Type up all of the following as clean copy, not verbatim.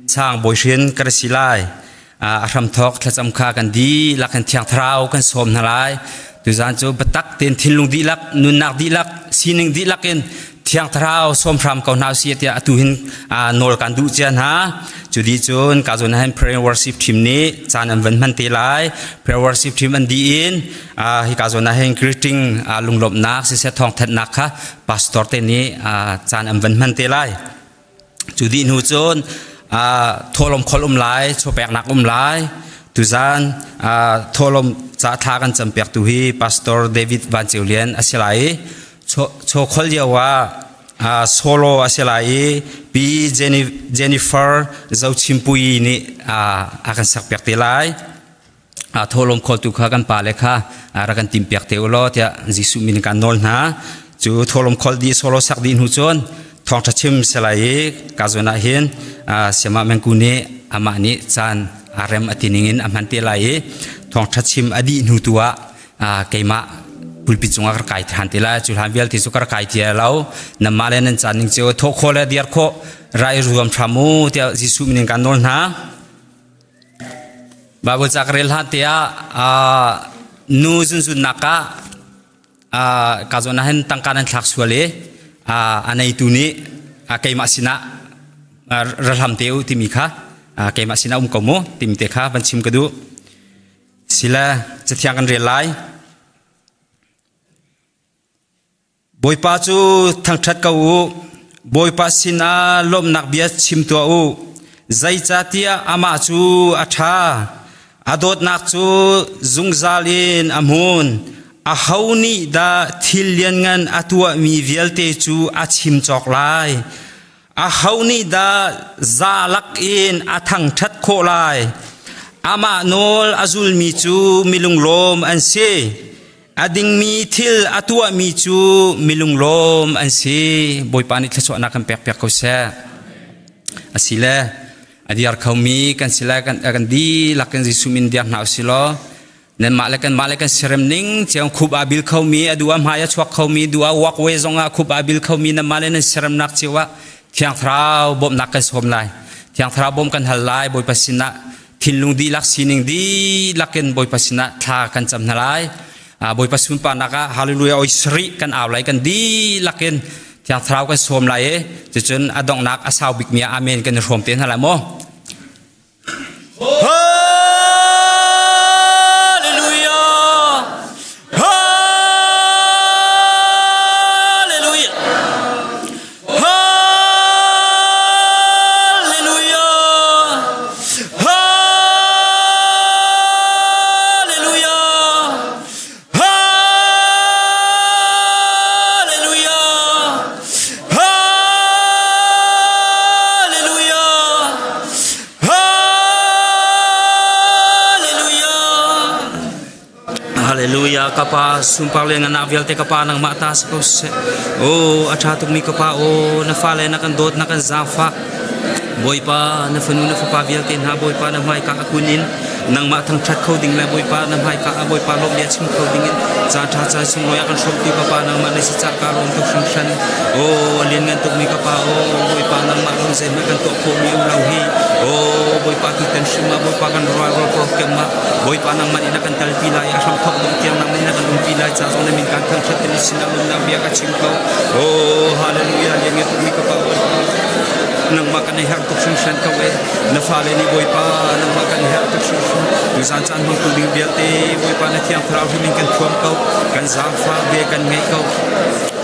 Sang Bawihrin kan si lai. A hramthawk thlacam kha kan dihlak in Thiang Thlarau kan sawm hna lai. Tuzaan cu biatak tein thinlung dihlak, nunnak dihlak, sining dihlak in Thiang Thlarau sawm hram ko hna usih tiah atu hin nawl kan duh cia hna. Cu dih cun ka zawn ah hin prayer worship team nih caan an van hman te lai. Prayer worship team an dih in hi ka zawn ah hin greeting lunglawmhnak siseh thawngthanhnak kha pastor te nih caan an van hman te lai. Cu dih hnu cun thawhlawm khol um lai, chawpeknak um lai. Tuzan thawhlawm ca thla kan campiak tu hi Pastor David Van Ceu Lian a si lai i chaw khol lio ah solo a si lai i Pi Jennifer Zochimpui nih a kan sakpiak te lai. Thawhlawm khawltu kha kan pale kha rak kan timpiak te u law tiah Jesuh min kan nawl hna. Cu thawhlawm kholh dih solo sak dih hnu cun thawngṭha chim selai i ka zawn ah hin Siamah Mengku nih amah nih caan a rem a ti ning in a hman te lai i thawngṭha chim a dih hnu tu ah keimah pulpit cungah ka kai ṭhan te lai. Cu hlan vialte cu ka rak kai ti lo. Nanmah le nan caan ning cio thawh khawh le diar khawh rai ruam hram u tiah Jesuh min in kan nawl hna. Baibal ca ka rel hlan te ah nu zunzunnak ah ka zawn ah hin tangka nan thlak sual i a neitu nih keimah sinah ra hlam te u timi kha keimah sinah um ko mu timi te kha van chim ka duh. Sile cathiang kan rel lai. Bawipa cu thangṭhat ko u. Bawipa sinah lawmhnak bia chim tuah u. Zeicahtiah amah cu a ṭha. A dawtnak cu zungzal in a hmun. Aho nih dah thil lianngan a tuahmi vialte cu a chim cawk lai? Aho nih dah zalak in a thangṭhat khawh lai? Amah nawl a zulmi cu milunglawm an si. A dingmi thil a tuahmi cu milunglawm an si. Bawipa nih thluachuahnak kan pekpiak ko seh. Asile a diar khomi kan si le kan, kan dihlak in Jesuh min diar hna usih law nanmah le kanmah le kan sirem ning ciang khup aa bil khomi a duh ah hmai a chuak khomi duh ah walkway zong ah khup aa bil khomi nanmah le nan siremnak cio ah Thiang Thlarau bawmhnak kan sawm lai. Thiang Thlarau bawm kan hal lai Bawipa sinah thinlung dihlak sining dihlak in Bawipa sinah thla kan cam hna lai. Bawipa sunparnak ah hallelujah oi sarih kan au lai kan dihlak in Thiang Thlarau kan sawm lai i cucun a donghnak a sau bikmi ah amen kan i hrawm te hna lai maw? Hallelujah! Hallelujah! Hallelujah! Hallelujah! Hallelujah! Hallelujah! Hallelujah! Hallelujah kapa sunpar le nganak vialte kapa nangmah ta si ko seh. Oh a ṭha tukmi kapa oh na fale na kan dawt na kan zaangfah. Bawipa na fanu na fapa vialte hna Bawipa na hmaika a kun in nangmah thangṭhat kho ding le Bawipa na hmaika ah Bawipa lawm bia chim kho ding in caan ṭha caan sunglawi a kan hrawmtu kapa nangmah na si cah ka lawm tuk hringhran. Oh a lianngan tukmi kapa oh Bawipa nangmah lawng zeihmanh kan tuah khawhmi um lo hi. Oh Bawipa tutan hrim ah Bawipa kan rual rual program ah Bawipa nangmah nih na kan talpi lai a hramthawk dong tiang nangmah nih na kan umpi lai ca zong na min kan thangṭhat in sinah lawmnak bia ka chim ko. Oh hallelujah lianngan tukmi kapa Bawipa nangmah kan i herh tuk hringhran ko e na fale nih Bawipa nangmah kan i herh tuk hringhran tuzaan caan hmangtu ding vialte Bawipa na thiang thlarau hrim in kan thuam ko kan zaangfah ve kan ngeih ko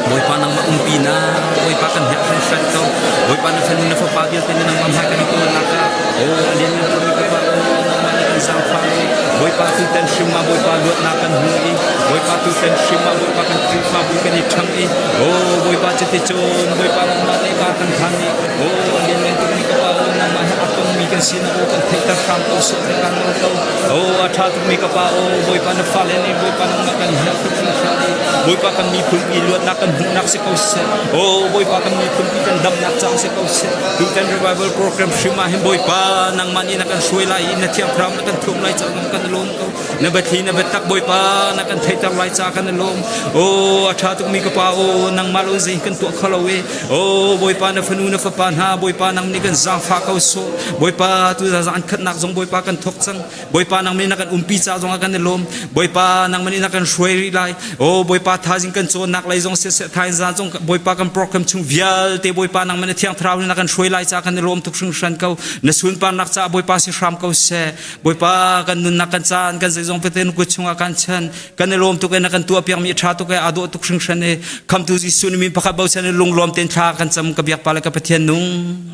Bawipa nangmah umpi na Bawipa kan herh hringhran ko Bawipa na fanu na fapa vialte na nangmah hmai kan i kawl nak ah oh a lian ngan tukmi ka pa oh nangmah nih kan zaangfah lo Bawipa tu tan hrim ah Bawipa luatnak kan hmu i Bawipa tu tan hrim ah Bawipa kan Khrihfabu kan i ṭhang i oh Bawipa cuticun Bawipa nangmah nih kar kan hlan i oh a lian ngan tukmi ka pa oh nangmah he a tongmi kan si na aw kan theihter hram ko seh kan nawl ko oh a ṭha tukmi ka pa oh Bawipa na fale nih Bawipa nangmah kan herh tuk hringhran i. Bawipa kan miphun pi luatnak kan hmuhnak si ko seh. Oh Bawipa kan miphun pi kan damnak cang si ko seh. Tutan revival program hrim ah hin Bawipa nangmah nih na kan hruai lai i na thiang thlarau na kan thuam lai caah kan i lawm ko. Na biathli na biatak Bawipa na kan theihter lai caah kan i lawm. Oh a ṭha tukmi ka pa oh nangmah lo zei kan tuah kho lo e. Oh Bawipa na fanu na fapa hna Bawipa nang nih kan zaangfah ko sawh. Bawipa tu zaan khatnak zong Bawipa kan thawk cang. Bawipa nang nih na kan umpi ca zongah kan i lawm. Bawipa nang nih na kan hruai rih lai. Oh Bawipa thazing kan cawnnak lei zong siseh thaizang zong Bawipa kan program chung vialte Bawipa nang na thiang thlarau nih na kan hruai lai ca kan i lawm tuk hringhran ko. Na sunparnak ca Bawipa si hram ko seh. Bawipa kan nunnak kan caan kan zeizong vialte na kut chungah kan chan. Kan i lawm tuk e na kan tuah piakmi ṭha tuk e aa dawh tuk hringhran e. Khamtu Jesuh ni min pakhat bochan in lunglawm tein thla kan cam ka biak pa le ka Pathian nung.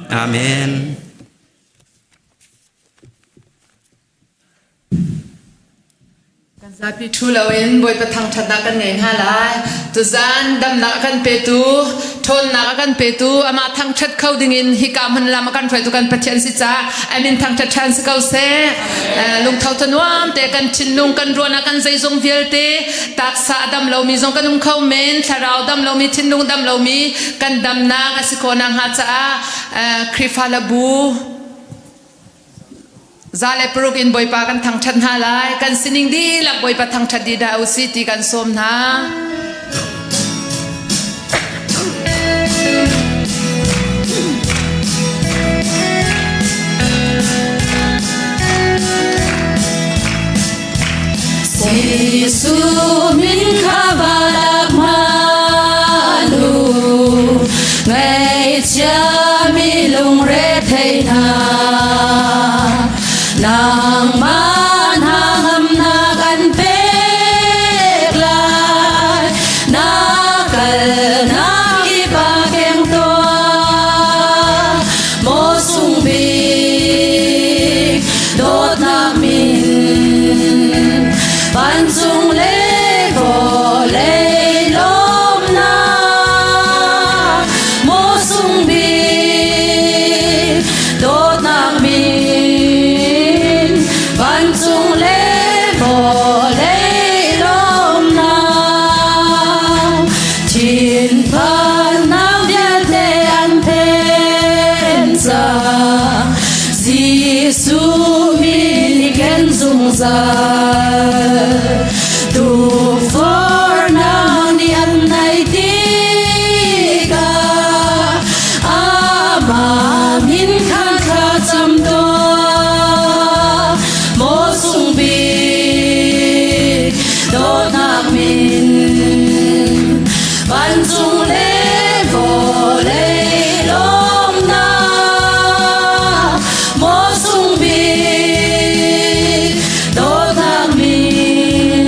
Amen. Kan zapi ṭhu loin Bawipa thangṭhatnak kan ngei hna lai. Tuzan damnak a kan petu, ṭhawnnak a kan petu, amah thangṭhat kho dingin hika hmun lam a kan hruaitu kan Pathian si caah a min thangṭhat ṭhan si ko seh. Lungtho thanuam te kan thinlung kan ruahnak kan zeizong vialte taksa a dam lomi zong kan um kho men, thlarau dam lomi, thinlung dam lomi kan damnak a si khawh nakhnga caah Khrihfa le bu 106 in Bawipa kan thangṭhat hna lai. Kan sining dihlak Bawipa thangṭhat dih dah usih ti kan sawm hna. Jesuh min kha valak hmanu ngaihchiami lungre thei hna nangmah hna ngamnak an pek lai na kalnak kip ah keng tuah maw sung bik dawtnak min vancung le vawlei lawmnak maw sung bik dawtnak min vancung le vawlei lawmnak thinphannak vialte an phen cang Jesuh min i ken zungzal tukforhnak nih an naih tikah amah min kha thlacam tuah maw sung bik dawtnak min vancung le vawlei lawmnak maw sung bik dawtnak min.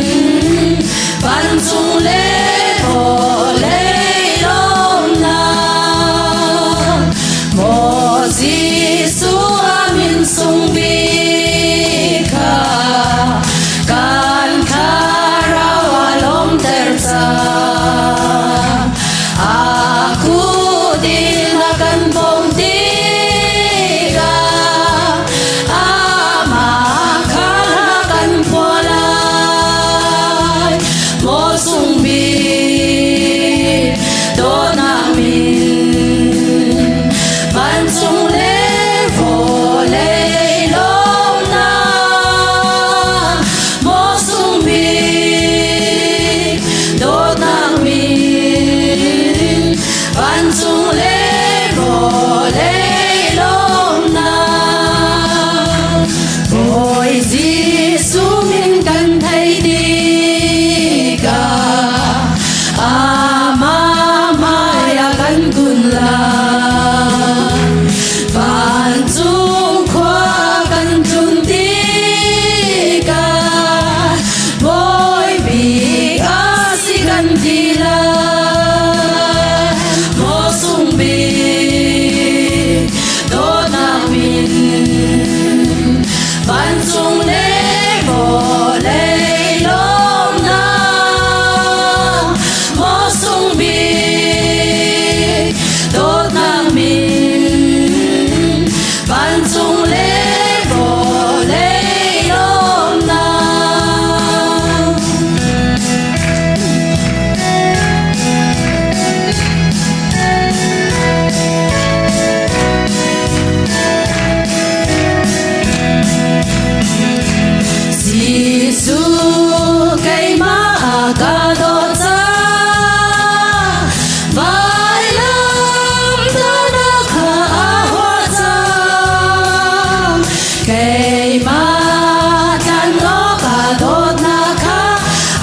Keimah tlan awkah dawtnak kha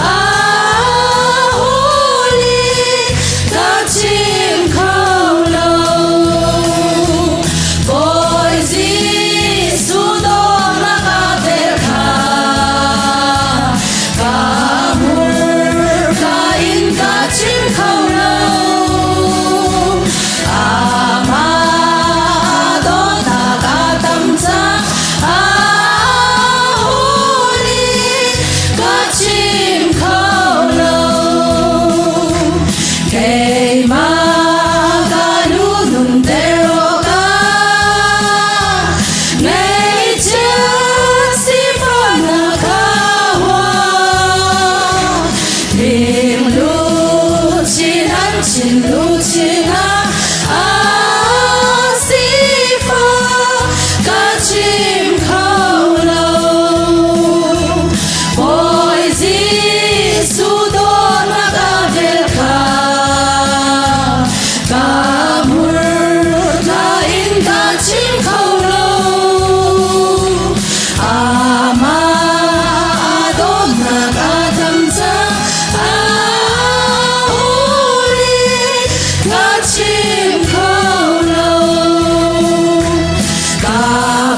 a huli ka chim kho lo. Bawi Jesuh dawtnak a vel kha ka hmurka in ka chim kho lo. Amah dawtnak a tam cang a huli ka chim kho lo. Keimah ka lu nunter awkah ngaihchiat sifahnak ka huam. Ling luchin an chin luchin ah a sifah ka chim kho lo. Bawi Jesuh dawtnak a vel kha ka hmurka in ka chim kho lo. Amah dawtnak a tam cang a huli ka chim kho lo. Ka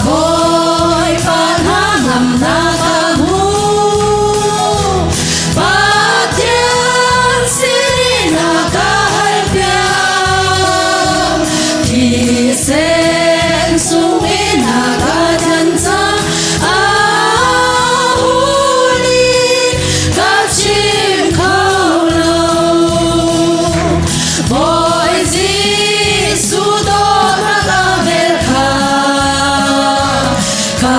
Bawipa hna ngamnak ka hmu. Pathian sinin a ka halpiak. Thisen sungin a ka than cang. A huli ka chim kho lo. Bawi Jesuh dawtnak a vel kha ka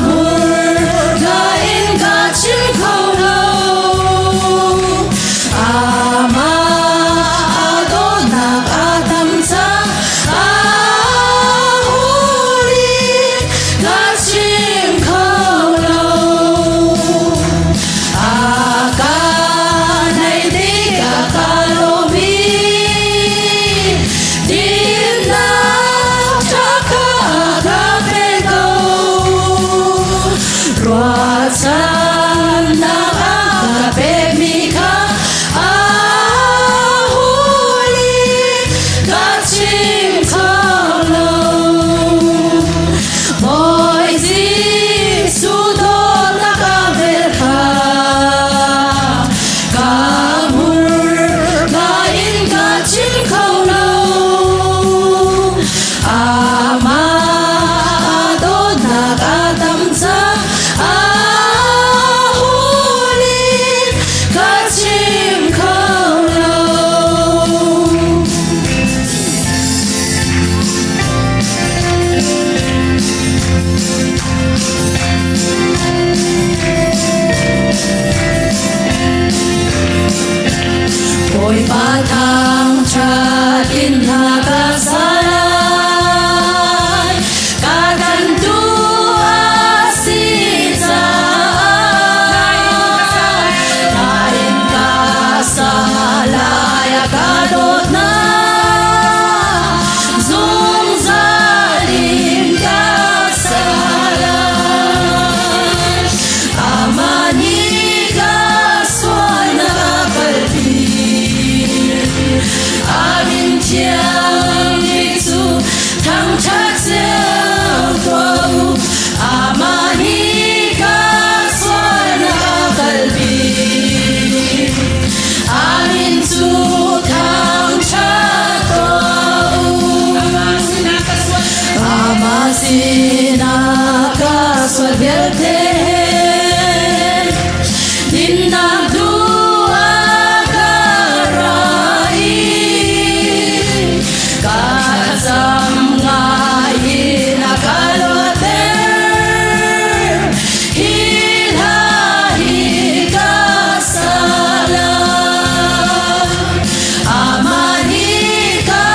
hmurka in ka chim kho lo. Amah dawtnak a tam cang a huli ka chim kho lo. A ka naih tikah ka lawm i dinnak ṭha kha ka pe ko. Ruahchannak a ka pekmi kha a huli ka chim kho lo. Bawi Jesuh dawtnak a vel kha ka hmurka in ka chim kho lo. Amah dawtnak a tam cang a huli ka chim kho lo. Bawipa thangṭhat in hla ka sa lai, ka tlanhtu a si caah. Hla in ka sa lai, a ka dawtnak zungzal in ka sa lai. Amah nih ka sualnak a kalpi. A min thiang cu thangṭhat cio tuah u. Amah nih ka sualnak a kalpi. A min cu thangṭhat tuah u. Amah sinah ka sual vialte dinnak duh a ka ra i ka thlacam ngai in a ka luatter. Hi hla hi ka sa lai. Amah nih ka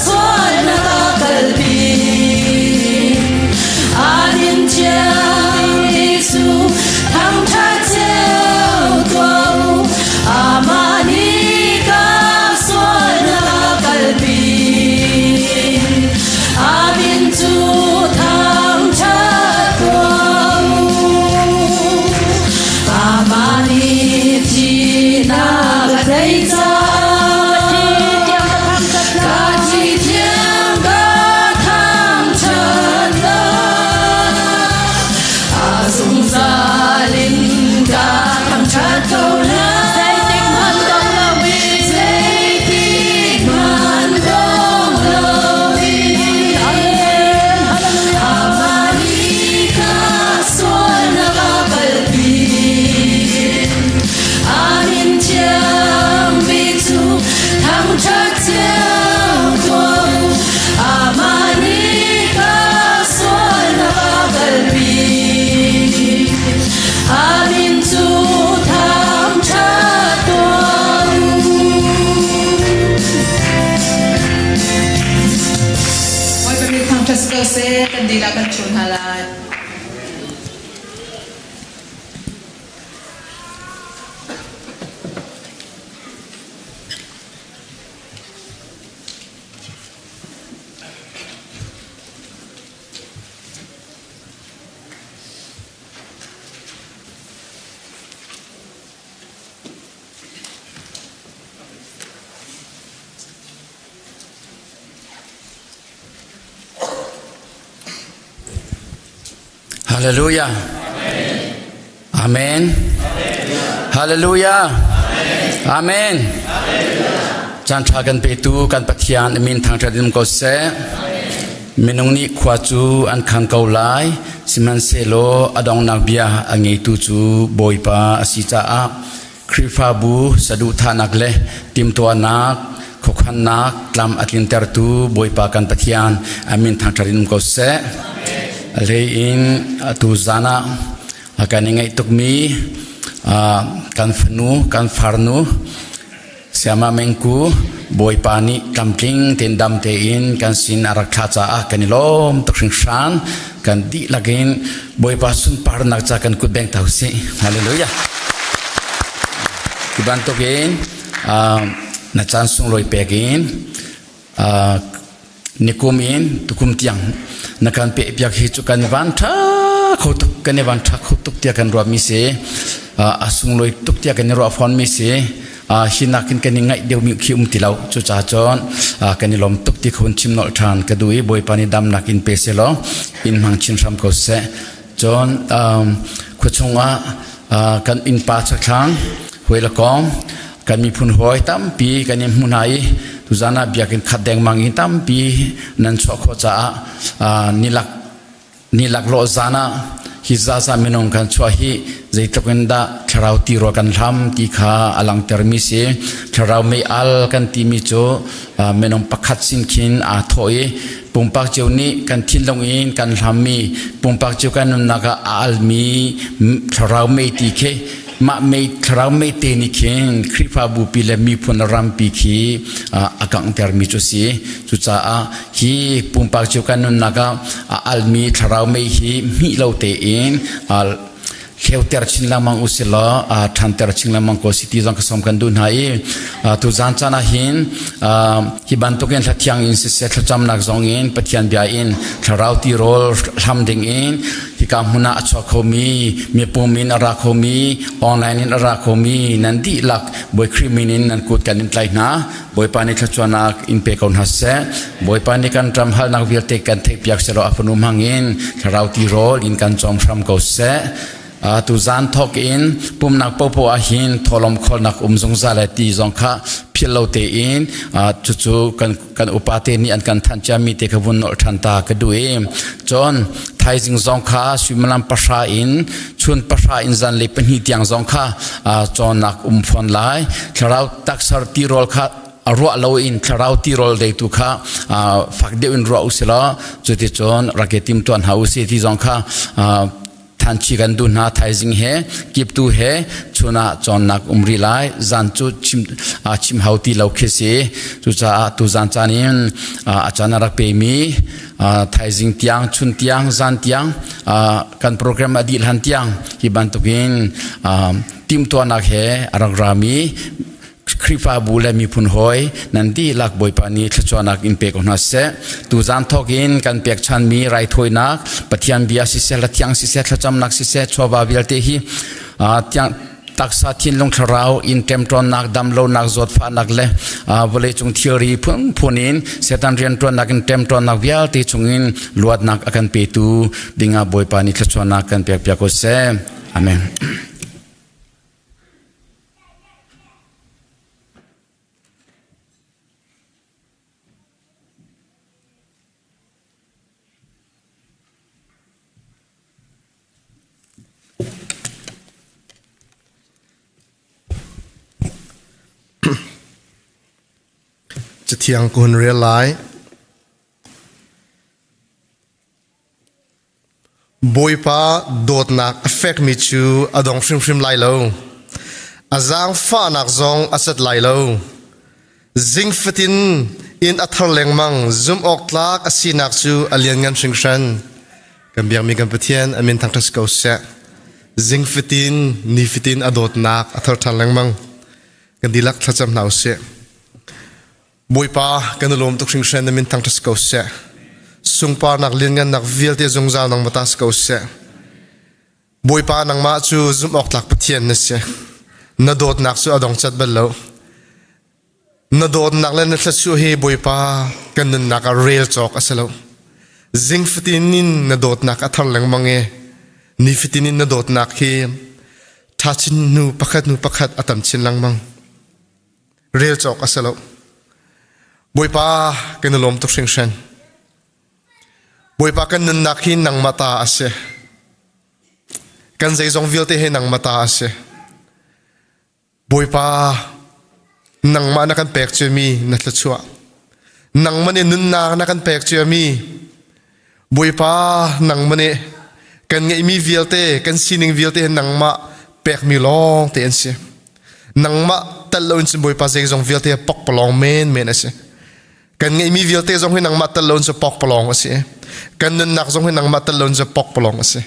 sualnak a kalpi. A min thiang Jesuh. Hallelujah. Amen. Hallelujah. Amen. Caan ṭha kan petu kan Pathian min thangṭhat in ko seh. Minung nih khua cu an khang ko lai, sihmanhsehlaw a donghnak bia a ngeitu cu Bawipa a si caah Khrihfabu saduhthahnak le timhtuahnak khuakhannak tlam a tlintertu Bawipa kan Pathian a min thangṭhat in um ko seh. A hlei in atu zan ah kan i ngaih tukmi kan fanu, kan farnu Siama Mengku Bawipa nih tlamtling tein dam tein kan sin a rak thlah caah kan i lawm tuk hringhran. Kan dihlak in Bawipa sunparnak ca kan kut beng ta usih. Hallelujah. Hi bantukin na caan sunglawi pek in nikum in tukum tiang na kan peh piak hi cu kan van tha kho tuk kan i van tha kho tuk tiah kan ruah mi si a sunglawi tuk tiah kan i ruah fawn mi si hi nakin kan i ngaih deuh mi khi um ti lo cucaah cun kan i lawm tuk ti khun chim nolh ṭhan ka duh i Bawipa nih damnak in pe seh law in hmang chin hram ko seh. Cun khuachung ah kan innpa chakthlang huai le kong kan miphun hawi tampi kan in hmu hna i tuzan ah biakinn khat dengmang in tampi nan chuah khawh caah nilak ni laklawh zan ah hi zaza minung kan chuah hi zeitluk in dah thlarau tirawl kan hlam ti kha a langhtermi si. Thlarau mei al kan timi cu minung pakhat sin khin aa thawh i pumpak cio nih kan thinlung in kan hlammi, pumpak cio kan nunnak ah a almi thlarau mei ti khi, mah mei thlarau mei te nih khin Khrihfabu pi le miphun rampi khi a kanghtermi cu si. Cucaah hi pumpak cio kan nunnak ah a almi thlarau mei hi hmih lo tein hleuter chin lengmang u silaw ṭhanter chin lengmang ko si ti zong ka sawm kan duh hna i tu zan caan ah hin hi bantukin hlathiang in siseh, thlacamnak zong in, Pathian bia in thlarau tirawl hlam ding in hika hmun ah a chuak khomi, mipum in a ra khomi, online in a ra khomi nan dihlak Bawi Khrih min in nan kut kan in tlai hna. Bawipa nih thluachuahnak in pe ko hna seh. Bawipa nih kan ram halnak vialte kan theihpiak selaw a fanu hmang in thlarau tirawl in kan cawm hram ko seh. Tu zan thawk in pumnak popo ah hin tholom kholnak um zungzal le ti zong kha philh lo tein cucu kan kan upa te nih an kan thanh ciami te kha vun nolh ṭhan ta ka duh i cun thaizing zong kha suimilam 3 in chun 3 in zanlei 2 tiang zong kha cawnnak um fawn lai. Thlarau taksar tirawl kha ruah lo in thlarau tirawl deitu kha fak deuh in ruah usilaw cuticun rak i timtuan hna usih ti zong kha thanchi kan duh hna. Thaizing he, kiptu he chun ah cawnnak um rih lai, zan cu chim chim hau ti lo khi si. Cucaah tu zan caan in a caan a rak pemi, thaizing tiang, chun tiang, zan tiang, kan program a dih hlan tiang hi bantukin timhtuahnak he a rak rami Khrihfabu le miphun hawi nan dihlak Bawipa nih thluachuahnak in pe ko hna seh. Tuzaan thawk in kan pekchanmi raithawinak, Pathian bia siseh, hlathiang siseh, thlacamnak siseh, chawva vialte hi tiang taksa, thinlung, thlarau in ṭemṭawnnak, damlonak, zawtfahnak le vawleicung thilri phunphun in Satan rianṭuannak in ṭemṭawnnak vialte chungin luatnak a kan petu dingah Bawipa nih thluachuahnak kan pekpiak ko seh. Amen. Cathiang ka hun rel lai. Bawipa dawtnak a fekmi cu a dong hrimhrim lai lo. A zaangfahnak zong a cat lai lo. Zing fatin in a thar lengmang, zumhawktlak a sinak cu a lianngan hringhran. Kan biakmi kan Pathian a min thangṭhat si ko seh. Zing fatin, ni fatin a dawtnak a thar ṭhan lengmang. Kan dihlak thlacam hna u sih. Bawipa, kan i lawm tuk hringhran, na min thangṭhat si ko seh. Sungparnak lianngannak vialte zungzal nangmah ta si ko seh. Bawipa, nangmah cu zumh awk tlak Pathian na si. Na dawtnak cu a dong cat bal lo. Na dawtnak le na thluachuah hi Bawipa kan nunnak ah rel cawk a si lo. Zing fatin in na dawtnak a thar lengmang i. Nifatin in na dawtnak hi ṭha chin hnu pakhat hnu pakhat a tam chin lengmang. Rel cawk a si lo. Bawipa kan i lawm tuk hringhran. Bawipa kan nunnak hi nangmah ta a si. Kan zeizong vialte hi nangmah ta a si. Bawipa, nangmah na kan pek ciami na thluachuah. Nangmah nih nunnak na kan pek ciami. Bawipa, nangmah nih kan ngeihmi vialte, kan sining vialte hi nangmah pekmi lawng te an si. Nangmah tel loin cun Bawipa zeizong vialte pokpalawng menmen a si. Kan ngeihmi vialte zong hi nangmah tel loin cu pokpalawng a si. Kan nunnak zong hi nangmah tel loin cu pokpalawng a si.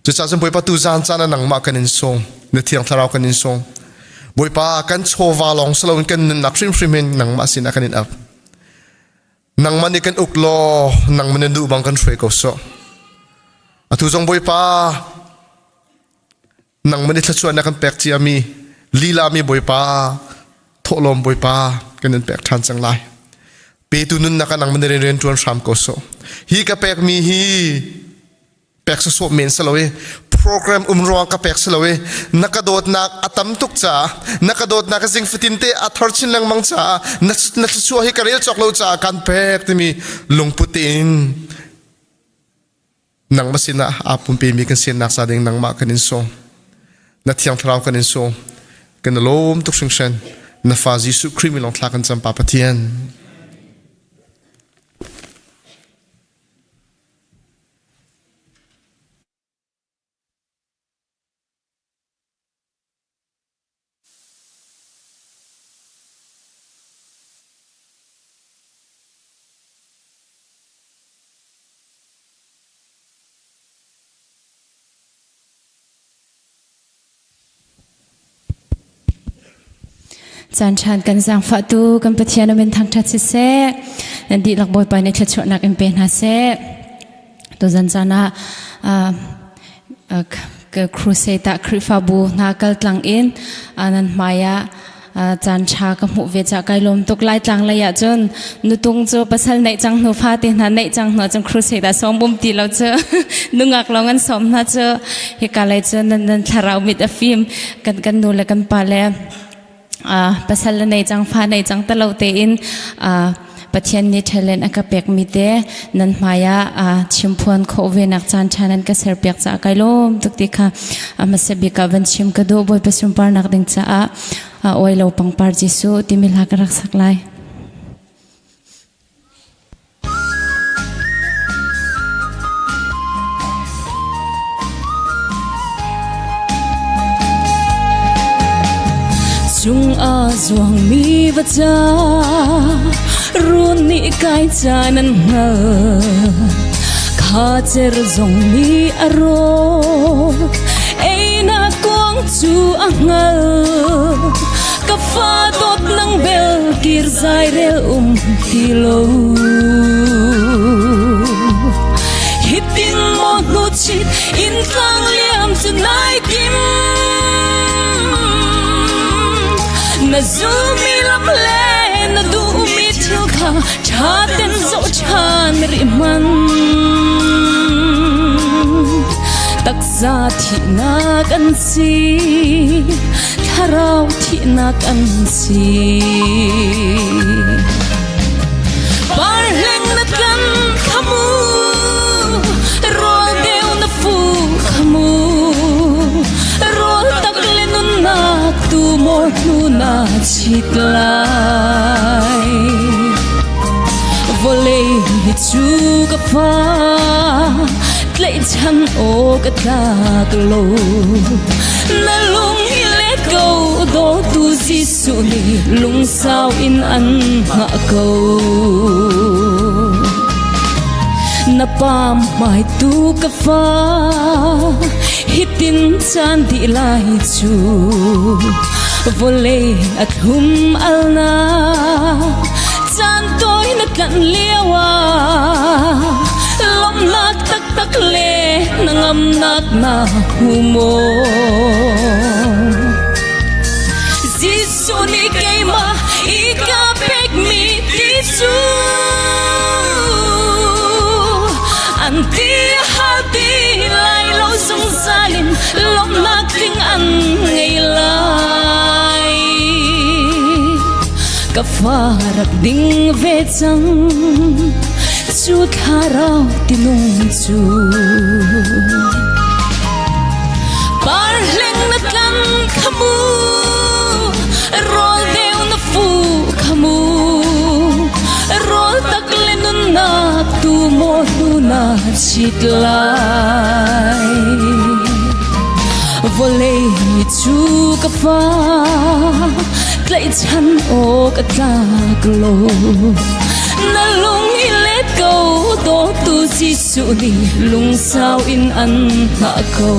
Cucaah cun Bawipa tu zan caan ah nangmah kan in sung, na Thiang Thlarau kan in sung. Bawipa kan chawva lawng si loin kan nunnak hrimhrim hin nangmah sinah kan in ap. Nangmah nih kan uk law, nangmah nih duh bang kan hruai ko sawh. Atu zong Bawipa nangmah nih thluachuah na kan pek ciami lila mi Bawipa thawhlawm Bawipa kan in pek ṭhan cang lai. Petu nunnak ah nangmah nih rian ṭuan hram ko sawh. Hi ka pekmi hi pek sawsawh men si lo i program um ruang ka pek si lo i na ka dawtnak a tam tuk caah na ka dawtnak zing fatin te a thar chin lengmang caah na na thluachuah hi ka rel cawk lo caah kan pek timi lungput tein nangmah sinah aa pumpe mi kan sinak ca ding nangmah kan in sawm na thiang thlarau kan in sawm kan i lawm tuk hringhran na fa Jesuh Khrih min lawng thla kan cam pa Pathian. Caan ṭhan kan zaangfahtu kan Pathian a min thangṭhat siseh, nan dihlak Bawipa nih thluachuahnak in pe hna seh. Tuzan caan ah crusade ah Khrihfabu hna kal tlang in nan hmai ah caan ṭha ka hmuh ve cah kai lawm tuk. Laitlang lei ah cun nutung cu pasal neih cang hnu fate hna neih cang hnu cun crusade ah sawm um ti lo cu nungak lawng an sawm hna cu hika lei cu nan nan thlarau mit a fim kan kan nu le kan pa le pasal le nei cang fa nei cang talo tein Pathian nih talent a ka pekmi te nan hmai ah chimphuan khawh ve nak caan ṭha nan ka serpiak caah kai lawm tuk ti kha hmasa bik ah van chim ka duh. Bawipa sunparnak ding caah oi lo pangpar Jesuh timi hla ka rak sak lai. Cung a zuangmi va ca run nih kai caan an hngal kha cer zong nih a rawk einak kuang cu a hngal ka fa dawt nang bel kir zai rel um ti lo hitin mo hnu chit in tlang liam cu nai kim na zumi lam le na duhmi thil kha ṭha ten zoh ṭhan rih man taksa thihnak an si thlarau thihnak an si Parhleng na tlan khamu rawl deu na fu khamu rawl tak le nunnak tu maw hnu na chit lai vawlei hi cu ka fa tlaihchan aw ka tlak lo na lung hi let ko dawtu Jesuh nih lungsau in an hngah ko na pam hmai tu ka fa hitin caan dih lai cu vawlei a thlum alna caan tawi na tlanh lio ah lawmhnak taktak le na ngamnak na hmu maw Jesuh nih keimah i ka pekmi ti cu an ti hal ti lai lo zungzal. Ka fa rak ding ve cang cu thlarau tinung cu. Par hleng na tlang khamu rawl deu na fu khamu rawl tak le nunnak tu maw hnu na chit lai. Vawlei cu ka fa tlaihchan awk a tlak lo. Na lung i let ko dawtu Jesuh nih lungsau in an hngah ko.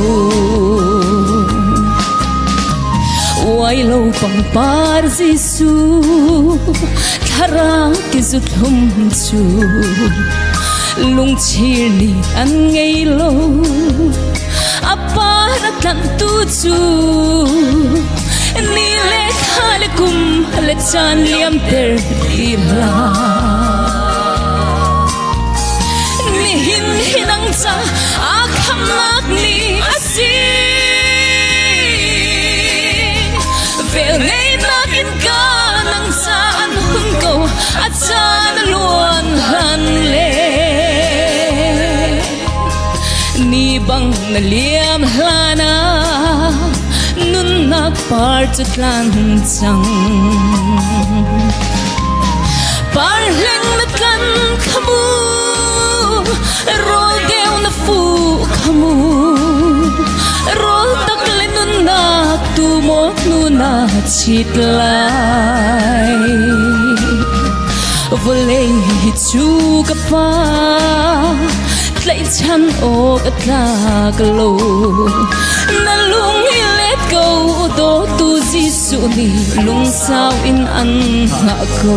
Uai lo pangpar Jesuh thlarau ki zu thlum cu lungchir nih an ngei lo. A par a tlanhtu cu ni le thla le kum le caan liamter ti hlah. Nihin hi nang ca a khamnak ni a si. Vel ngeihnak in ka nang ca an hun ko a caan a luan hlan le ni bang na liam hlan ah nunnak par cu tlan cang. Par hleng na tlan khamu rawl deu na fu khamu rawl tak le nunnak tu maw hnu na chit lai. Vawlei hi cu ka pa tlaihchan awk a tlak lo. Na lung i let ko dawtu Jesuh nih lungsau in an hngah ko.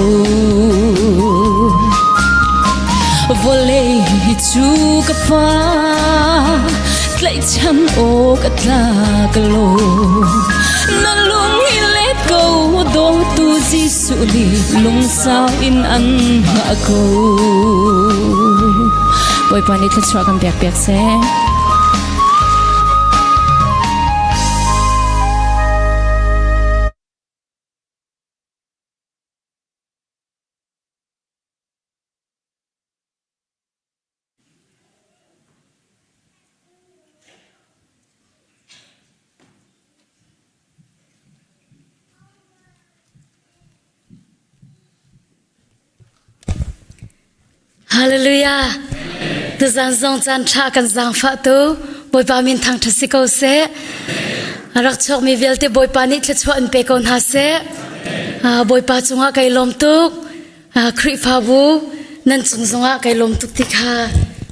Vawlei hi cu ka pa tlaihchan awk a tlak lo. Na lung i let ko dawtu Jesuh nih lungsau in an hngah ko. Bawipa nih thluachuah kan pek piak seh. Hallelujah. Tuzan zong caan ṭha kan zaangfah tu Bawipa min thangṭhat si ko seh. A rak chuakmi vialte Bawipa nih thluachuah in pe ko hna seh. Bawipa cungah kai lawm tuk. Khrihfabu nan cung zongah kai lawm tuk ti kha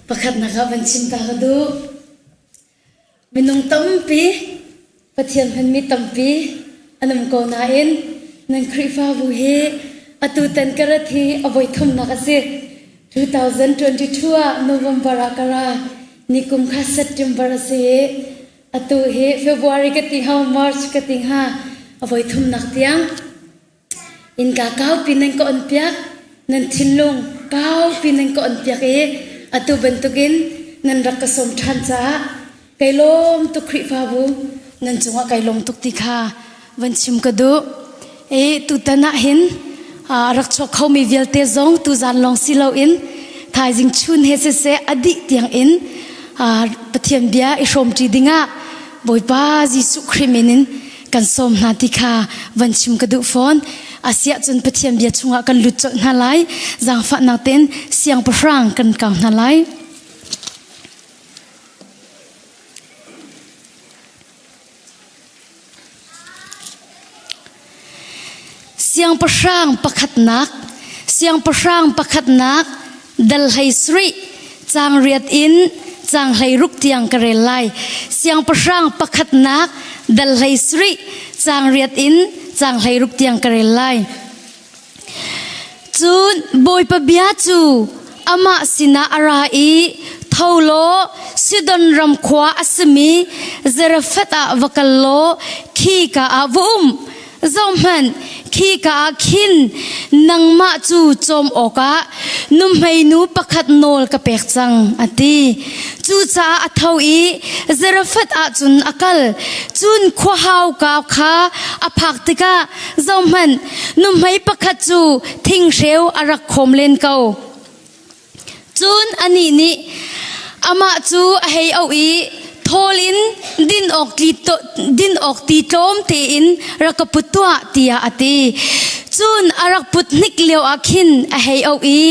pakhatnak ah van chim ta ka duh. Minung tampi, Pathian hmanmi tampi an um ko nain nan Khrihfabu hi atutan ka rat hi a voi thumnak a si. 2022 ah November ah ka ra. Nikum kha September a si i atu hi February ka ti hnga March ka ti hnga a voi thumnak tiang Innka kaupi nan ka onpiak, nan thinlung kaupi nan ka onpiak i atu bantukin nan rak ka sawm ṭhan caah kai lawm tuk Khrihfabu nan cungah kai lawm tuk ti kha van chim ka duh. I tutan ah hin a rak chuak khomi vialte zong tuzan lawng si loin thaizing chun he siseh a dih tiangin Pathian bia i hrawmṭi dingah Bawipa Jesuh Khrih min in kan sawm hna ti kha van chim ka duh fawn. Asiah cun Pathian bia chungah kan lut colh hna lai. Zaangfahnak tein siangpahrang kan kau hna lai. Siangpahrang pakhatnak Siangpahrang pakhatnak dal hlei sarih caang riat in caang hlei ruk tiang ka rel lai. Siangpahrang pakhatnak dal hlei sarih caang riat in caang hlei ruk tiang ka rel lai. Cun Bawipa bia cu amah sinah a ra i tho law Sidon ram khua a simi Zarephath ah va kal law khika ah va um. Zohhmanh, Khika ah khin nangmah cu cawm awkah nuhmeinu pakhat nawl ka pek cang, a ti. Cucaah a tho i Zarephath ah cun a kal. Cun khua hauka kha a phak tikah zohhmanh, nuhmei pakhat cu thinghreu a rak khawm len ko. Cun anih nih amah cu a hei auh i thawl in din awk, din awk ti tlawm tein rak ka put tuah tiah a ti. Cun a rak put hnik lio ah khin a hei auh i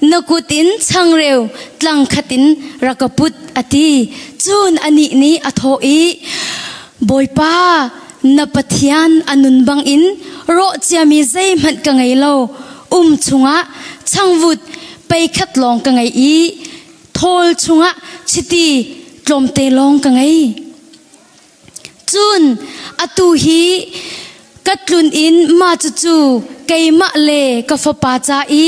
na kut in changreu tlang khat in rak ka put a ti. Cun anih nih a thawh i Bawipa na Pathian a nun bangin rawh ciami zeihmanh ka ngei lo um chungah changvut pei khat lawng ka ngei i thawl chungah chiti tlawmte lawng ka ngei. Cun atu hi ka tlun in mah cucu keimah le ka fapa ca i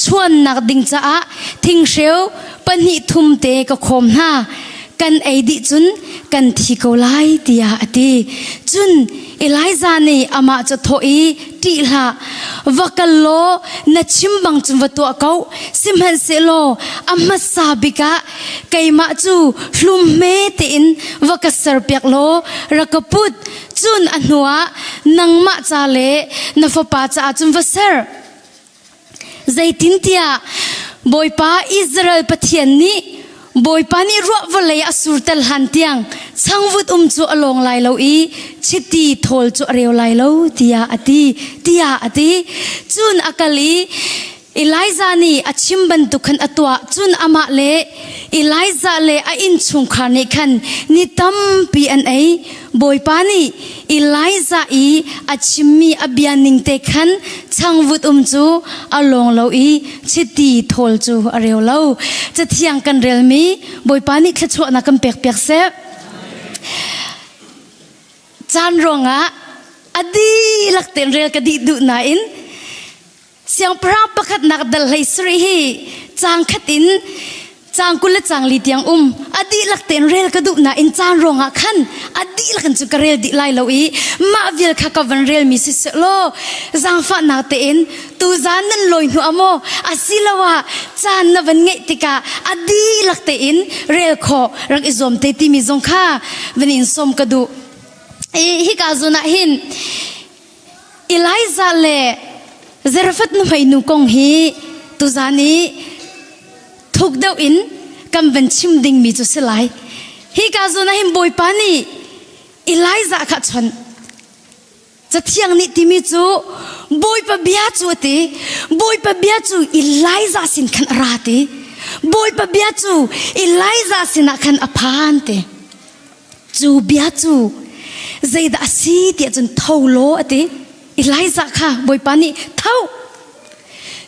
chuannak ding caah thinghreu pahnih thum te ka khawm hna. Kan ei dih cun kan thi ko lai tiah a ti. Cun Elijah nih amah cu thawh i ṭih hlah va kal law na chim bang cun va tuah ko sihmanhsehlaw a hmasa bik ah keimah cu hlum hme tein va ka serpiak law rak ka put cun a hnuah nangmah ca le na fapa caah cun va ser Zeitintiah Bawipa Israel Pathian nih Bawipa nih ruah vawlei a surter hlan tiang changvut um cu a lawng lai lo i chiti thawl cu a reu lai lo tiah a ti tiah a ti. Cun a kal i Elijah nih a chim bantuk khan a tuah. Cun amah le Elijah le a innchungkhar nih khan ni tampi an ei. Bawipa nih Elijah i a chimmi a bia ning te khan changvut um cu a lawng lo i chiti thawl cu a reu lo. Cathiang kan relmi Bawipa nih thluachuahnak kan pek piak seh. Caan ruangah a dihlak tein rel ka dih duh nain Siangpahrang pakhatnak dal hlei sarih hi caang khat in caang 20 le caang li tiang um. A dihlak tein rel ka duh nain caan ruangah khan a dihlak in cu ka rel dih lai lo i mah vial kha ka van relmi si sehlaw zaangfahnak tein tuzaan nan lawi hnu ah maw asiloah caan na van ngeih tikah a dihlak tein rel khawh rak i zuam te timi zong kha van in sawm ka duh. I hika zawn ah hin Elijah le Zarephath nuhmeinu kong hi tuzan i thuk deuh in kan van chim dingmi cu si lai. Hi ka zawn ah hin Bawipa nih Elijah kha chawnh. Cathiang nih timi cu Bawipa bia cu a ti. Bawipa bia cu Elijah sin khan a ra ti. Bawipa bia cu Elijah sinah khan a phan ti. Cu bia cu zeidah a si tiah cun tho law a ti. Elijah kha Bawipa nih tho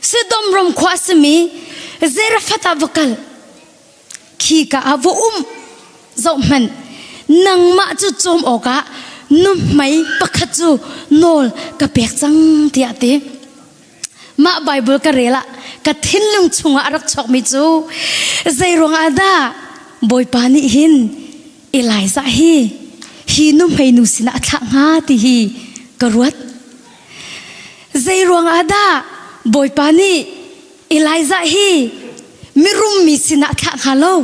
Sidom ram khua a simi Zarephath ah va kal khika ah va um zohhmanh nangmah cu cawm awkah nuhmei pakhat cu nawl ka pek cang tiah a ti. Mah Bible ka rel ah ka thinlung chungah a rak chuakmi cu zeiruang ah dah Bawipa nih hin Elijah hi hi nuhmeinu sinah a thlah hnga ti hi ka ruat. Zeiruang ah dah Bawipa nih Elijah hi mirum mi sinah a thlah hnga lo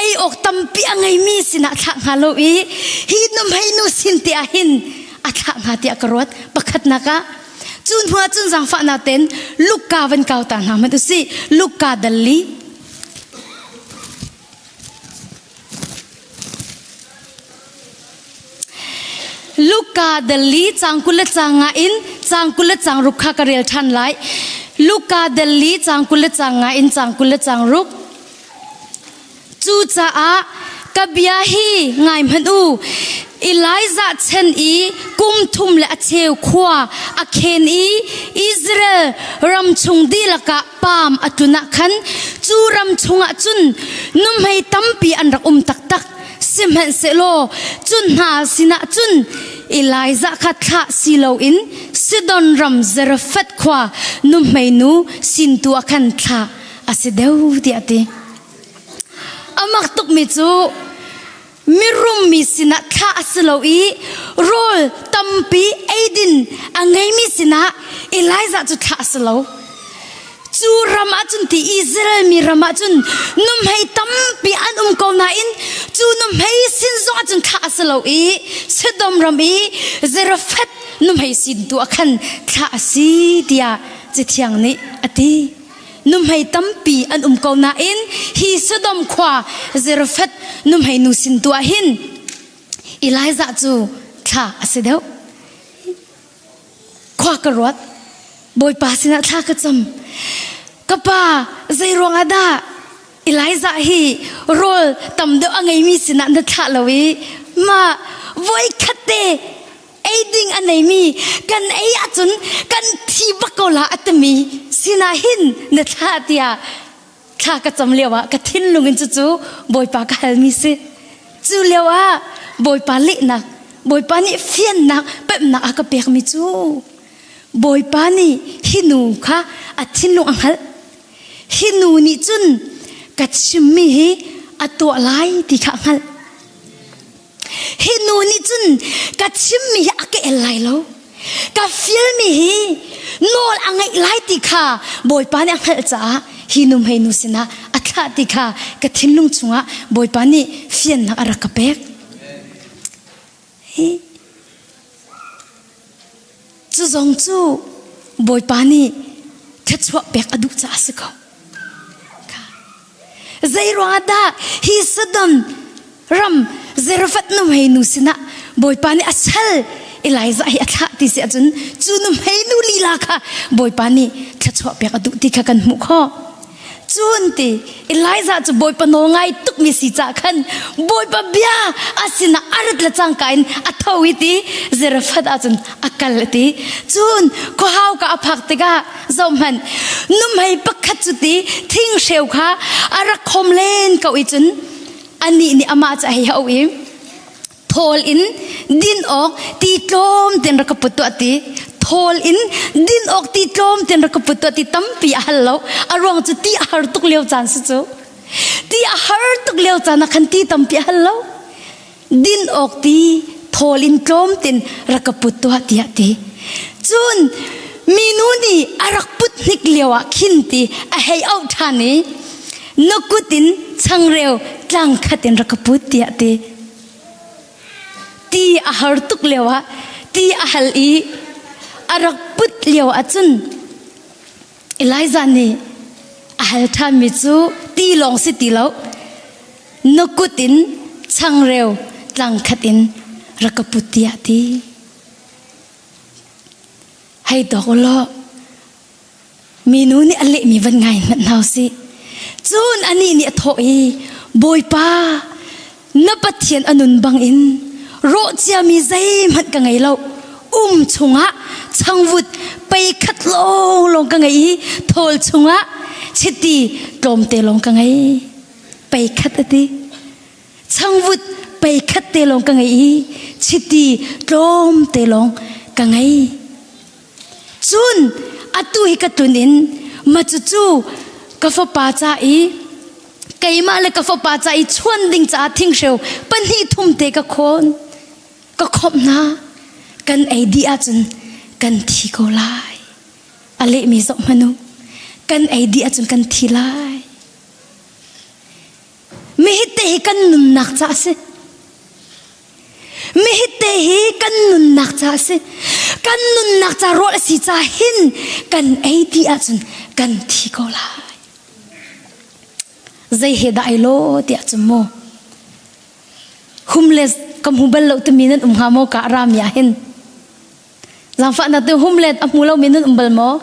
ei awk tampi a ngeimi sinah a thlah hnga lo i hi nuhmeinu sin te ah hin a thlah hnga tiah ka ruat. Pakhatnak ah Cu hnu ah cun zaangfahnak tein Luka van kau ta hna hmanh usih. Luka dal li. Luka dal li caang 20 le caang nga in caang 20 le caang ruk kha ka rel ṭhan lai. Luka dal li caang 20 le caang nga in caang 20 le caang ruk. Cucaah ka bia hi ngai hmanh u. Elijah chan i kum thum le a cheu khua a khen i Israel ram chung dihlak ah paam a tlun ah khan cu ram chungah cun nuhmei tampi an rak um taktak. Sihmanhsehlaw cu hna sinah cun Elijah kha thlah si loin Sidon ram Zarephath khua nuhmeinu sin tu ah khan thlah a si deuh tiah a ti. A mak tukmi cu mirum ummi sinah thlah a si lo i rawl tampi eidin a ngeimi sinah Elijah cu thlah a si lo. Cu ram ahcun ti Israel mi ram ahcun nuhmei tampi an um ko nain cu nuhmei sin zong ahcun thlah a si lo i Sodom ram i Zarephath nuhmei sin tu ah khan thlah a si tiah Cathiang nih a ti. Nuhmei tampi an um ko nain hi Sodom khua Zarephath nuhmei nu sin tu ah hin Elijah cu thlah a si deuh. Khua ka ruat. Bawipa sinah thla ka cam. Ka pa, zei ruangah dah Elijah hi rawl tam deuh a ngeimi sinah na thlah lo i mah voikhat te ei ding a neimi kan ei ahcun kan thi bak ko la a timi sinah hin na thlah tiah thla ka cam lio ah ka thinlung in cucu Bawipa ka halmi si. Cu lio ah Bawipa lehnak, Bawipa nih fiannak, pemhnak a ka pekmi cu Bawipa nih hi nu kha a thinlung a hngalh. Hi nu nih cun ka chimmi hi a tuah lai ti kha a hngalh. Hi nu nih cun ka chimmi hi a ka el lai lo. Ka fialmi hi nawl a ngeih lai ti kha Bawipa nih a hngalh caah hi nu hmei nu sinah a thlah ti kha ka thinlung chungah Bawipa nih fiannak a rak ka pek. Hi cu zong cu Bawipa nih thluachuah pek a duh caah a si ko. Zei ruangah dah hi Sodom ram Zarephath nuhmei nu sinah Bawipa nih a sal Elijah hi a thlah ti si ahcun cu nuhmei nu lila kha Bawipa nih thluachuah pek a duh ti kha kan hmuh khawh. Cun ti Elijah cu Bawipa nawl ngai tukmi si caah khan Bawipa bia a sinah a rat le cangka in a tho i ti Zarephath ahcun a kal a ti. Cun khuahau ka a phak tikah zohhmanh nuhmei pakhat cu ti thinghreu kha a rak khom len ko i cun anih nih amah cu a hei hau i thawl in din awk ti tlawm ten rak ka put tuah ti thawl in din awk ti tlawm ten rak ka put tuah ti tampi a hal lo a ruang cu ti a har tuk lio caan si cu ti a har tuk lio caan ah khan ti tampi a hal lo din awk ti thawl in tlawm tin rak ka put tuah tiah ti cun minu nih a rak put hnik lio ah khin ti a hei auh ṭhan i na kut in changreu tlang khat in rak ka put tiah ti ti a har tuk lio ah ti a hal i a rak put lio ah cun Elijah nih a hal ṭhanmi cu ti lawng si ti lo na kut in changreu tlangkhat in rak ka put tiah ti. Hei dawk u law minu nih a lehmi van ngai hmanh hna usih. Cun anih nih a thawh i Bawipa na Pathian a nun bangin rawh ciami zeihmanh ka ngei lo um chungah changvut pei khat lawnglawng ka ngei i thawl chungah chiti tlawmte lawng ka ngei. Pei khat a ti. Changvut pei khat te lawng ka ngei i chiti tlawm te lawng ka ngei. Cun atu hi ka tlun in ma cucu ka fapa ca i keimah le ka fapa ca i chuan ding caah thinghreu pahnih thum te ka khawn ka khawmh hna kan ei dih ahcun kan thi ko lai a lehmi zoh hmanh u kan ei dih ahcun kan thi lai Mihite hi kan nunnak ca a si. Mihite hi kan nunnak ca a si. Kan nunnak ca rawl a si ca hin kan ei ti ahcun kan thi ko lai. Zei he dah ai lo tiah cun mu. Hum le ka hmu bal lo timi nan um hnga maw ka rami ah hin. Zaangfahnak te hum le a hmu lomi nan um bal maw?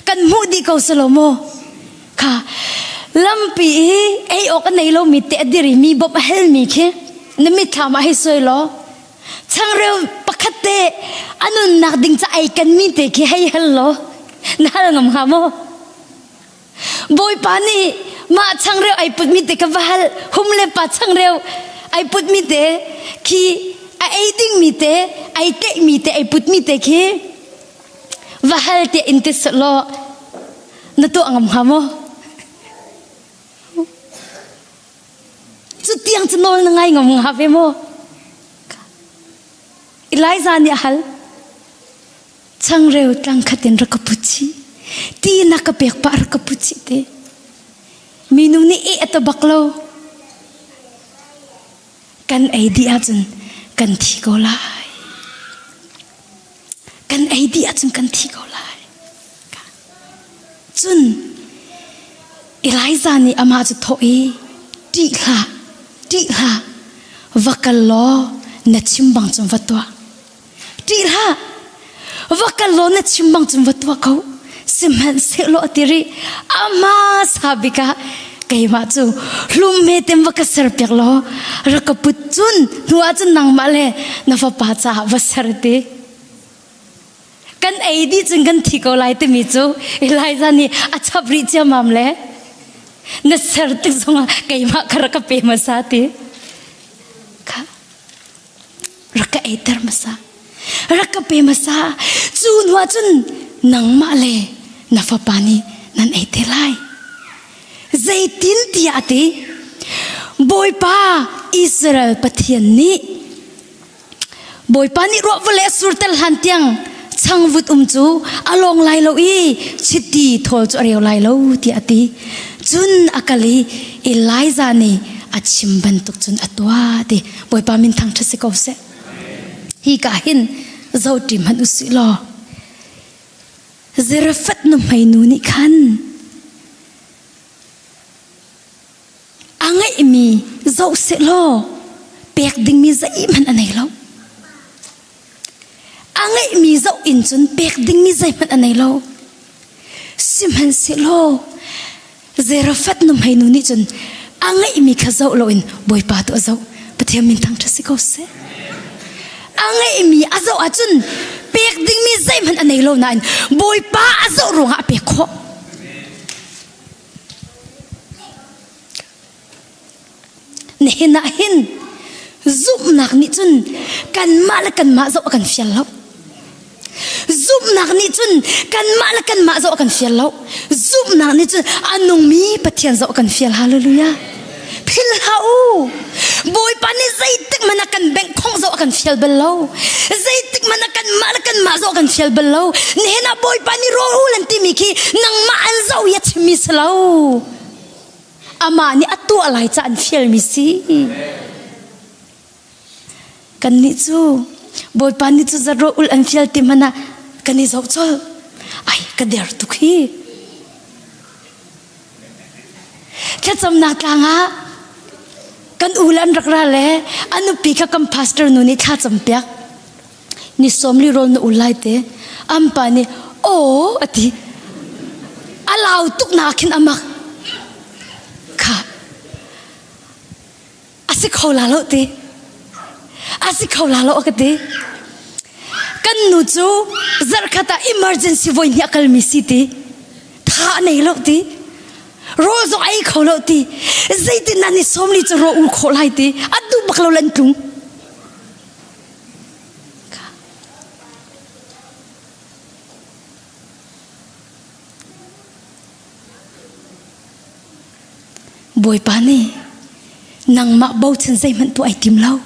Kan hmuh dih ko si lo maw? Kha lampi i ei awk a nei lomi te a dir i mi bawmh a halmi khi na mitthlam ah hei suai law changreu pakhat te a nunnak ding ca ei kan mi te khi hei hal law na hal ngam hnga maw? Bawipa nih mah changreu ai putmi te ka va hal hum le pa changreu ai putmi te khi a ei dingmi te ai tlaihmi te ai putmi te khi va hal tiah in ti law na tuah ngam hnga maw? Cu tiang cu nawl na ngai ngam nga ve maw? Elijah nih a hal. Changreu tlang khat in rak ka put chih. Ti na ka pek pah rak ka put chih te. Minu nih eh a ta bak lo. Kan ei dih ahcun kan thi ko lai. Kan ei dih ahcun kan thi ko lai. Cun Elijah nih amah cu thawh i ṭih hlah, ṭih hlah, va kal law na chim bang cun va tuah. Ṭih hlah, va kal law na chim bang cun va tuah ko. Sihmanhsehlaw a ti rih, amah sa bik ah keimah cu hlum he tem va ka serpiak law rak ka put cun hnu ah cun nangmah le na fapa caah va ser ti. Kan ei dih cun kan thi ko lai timi cu Elijah nih a chap rih ciammam le na ser tik zongah keimah kha rak ka pe hmasa ti. Kha rak ka eiter hmasa. Rak ka pe hmasa. Cu hnuah cun nangmah le na fapa nih nan ei te lai. Zeitin tiah a ti? Bawipa Israel Pathian nih Bawipa nih ruah vawlei a surter hlan tiang changvut um cu a lawng lai lo i chiti thawl cu a reu lai lo tiah a ti. Cun a kal i Elijah nih a chim bantuk cun a tuah ti. Bawipa min thangṭhat si ko seh. Hi ka hin zoṭi hmanh u sih law Zarephath nuhmei nu nih khan a ngeihmi zoh sehlaw pek dingmi zeihmanh a nei lo. A ngeihmi zoh in cun pek dingmi zeihmanh a nei lo. Sihmanhsehlaw Zarephath nuhmei nu nih cun a ngeihmi kha zoh loin Bawipa tu a zoh. Pathian min thangṭhat si ko seh. A ngeihmi a zoh ahcun pek dingmi zeihmanh a nei lo nain Bawipa a zoh ruangah a pek khawh. Nihin ah hin zumhnak nih cun kanmah le kanmah zoh a kan fial lo. Zumhnak nih cun kanmah le kanmah zoh a kan fial lo. Zumhnak nih cun a nungmi Pathian zoh a kan fial. Hallelujah. Phil hlah u. Bawipa nih zeitik hmanh ah kan bengh khong zoh a kan fial bal lo. Zeitik hmanh ah kanmah le kanmah zoh a kan fial bal lo. Nihin ah Bawipa nih rawl ul an timi khi nangmah an zoh i a chimmi si lo. Amah nih a tuah lai ca an fialmi si. Kannih cu Bawipa nih cu zat rawl ul an fial ti hmanh ah kan i zoh colh. Ai ka der tuk hi. Thlacamnak tlang ah kan u le an rak ra le a nupi kha kan pastor nu nih thla campiak. Ni sawmli rawl na ul lai te. An pa nih aw a ti. A lau tuk na khin amak. Kha a si kho la lo ti. A si kho la lo a ka ti. Kan nu cu zarhkhat ah emergency voi hnih a kalmi si ti. Tha a nei lo ti. Rawl zong ei kho lo ti. Zeitin nan i sawmli cu raw ul khawh lai ti. A duh bak lo lan tlung. Bawipa nih nangmah bochan zeihmanh tuah ai tim lo.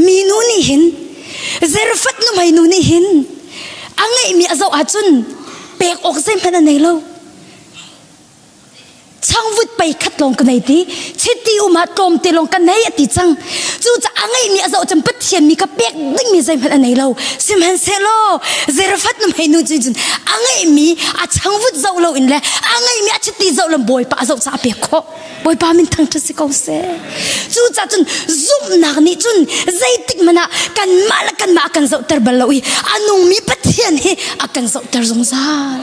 Minu nih hin Zarephath nuhmei nu nih hin a ngeihmi a zoh ahcun pek awk zeihmanh a nei lo. Changvut pei khat lawng ka nei ti chiti um ah tlawm te lawng ka nei a ti cang cucaah a ngeihmi a zoh cun Pathian mi ka pek dingmi zeihmanh a nei lo sihmanhsehlaw Zarephath nuhmei nu cu cun a ngeihmi a changvut zoh loin le a ngeihmi a chiti zoh lo Bawipa a zoh caah a pek khawh Bawipa min thangṭhat si ko seh cucaah cun zumhnak nih cun zeitik hmanh ah kanmah le kanmah a kan zohter bal lo i a nungmi Pathian hi a kan zohter zungzal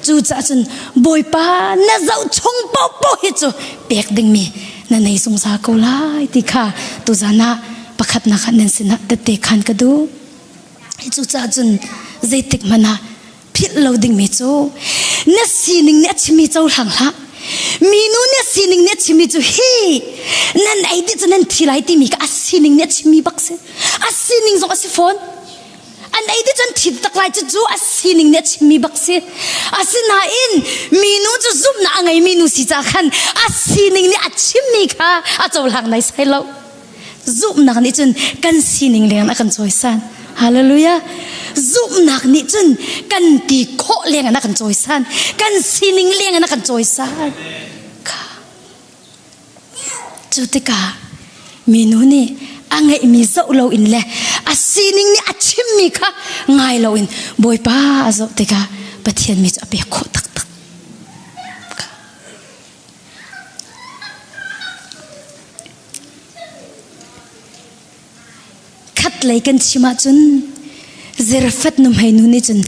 cucaah cun Bawipa na zoh chung paohpaoh hi cu pek dingmi na nei zungzal ko lai ti kha tuzan ah pakhatnak ah nan sinah tette khan ka duh. Cucaah cun zeitik hmanh ah philh lo dingmi cu na sining nih a chimmi cohlang hlah. Minu nih a sining nih a chimmi cu hi nan ei dih cu nan thi lai timi kha a sining nih a chimmi bak si. A sining zong a si fawn. An ei ti cun thi tak lai cu cu a sining nih a chimmi bak si. Asinain minu cu zumhnak a ngeimi nu si ca khan a sining nih a chimmi kha a cohlang nai sai lo. Zumhnak nih cun kan sining leng a kan cawisan. Hallelujah. Zumhnak nih cun kan ti khawh leng in a kan cawisan. Kan sining leng in a kan cawisan. Kha. Cu tikah minu nih a ngeihmi zoh loin le a sining nih a chimmi kha ngai loin Bawipa a zoh tikah Pathian mi cu a pek khawh taktak. Khatlei kan chim ahcun Zerfat nuhmei nu nih cun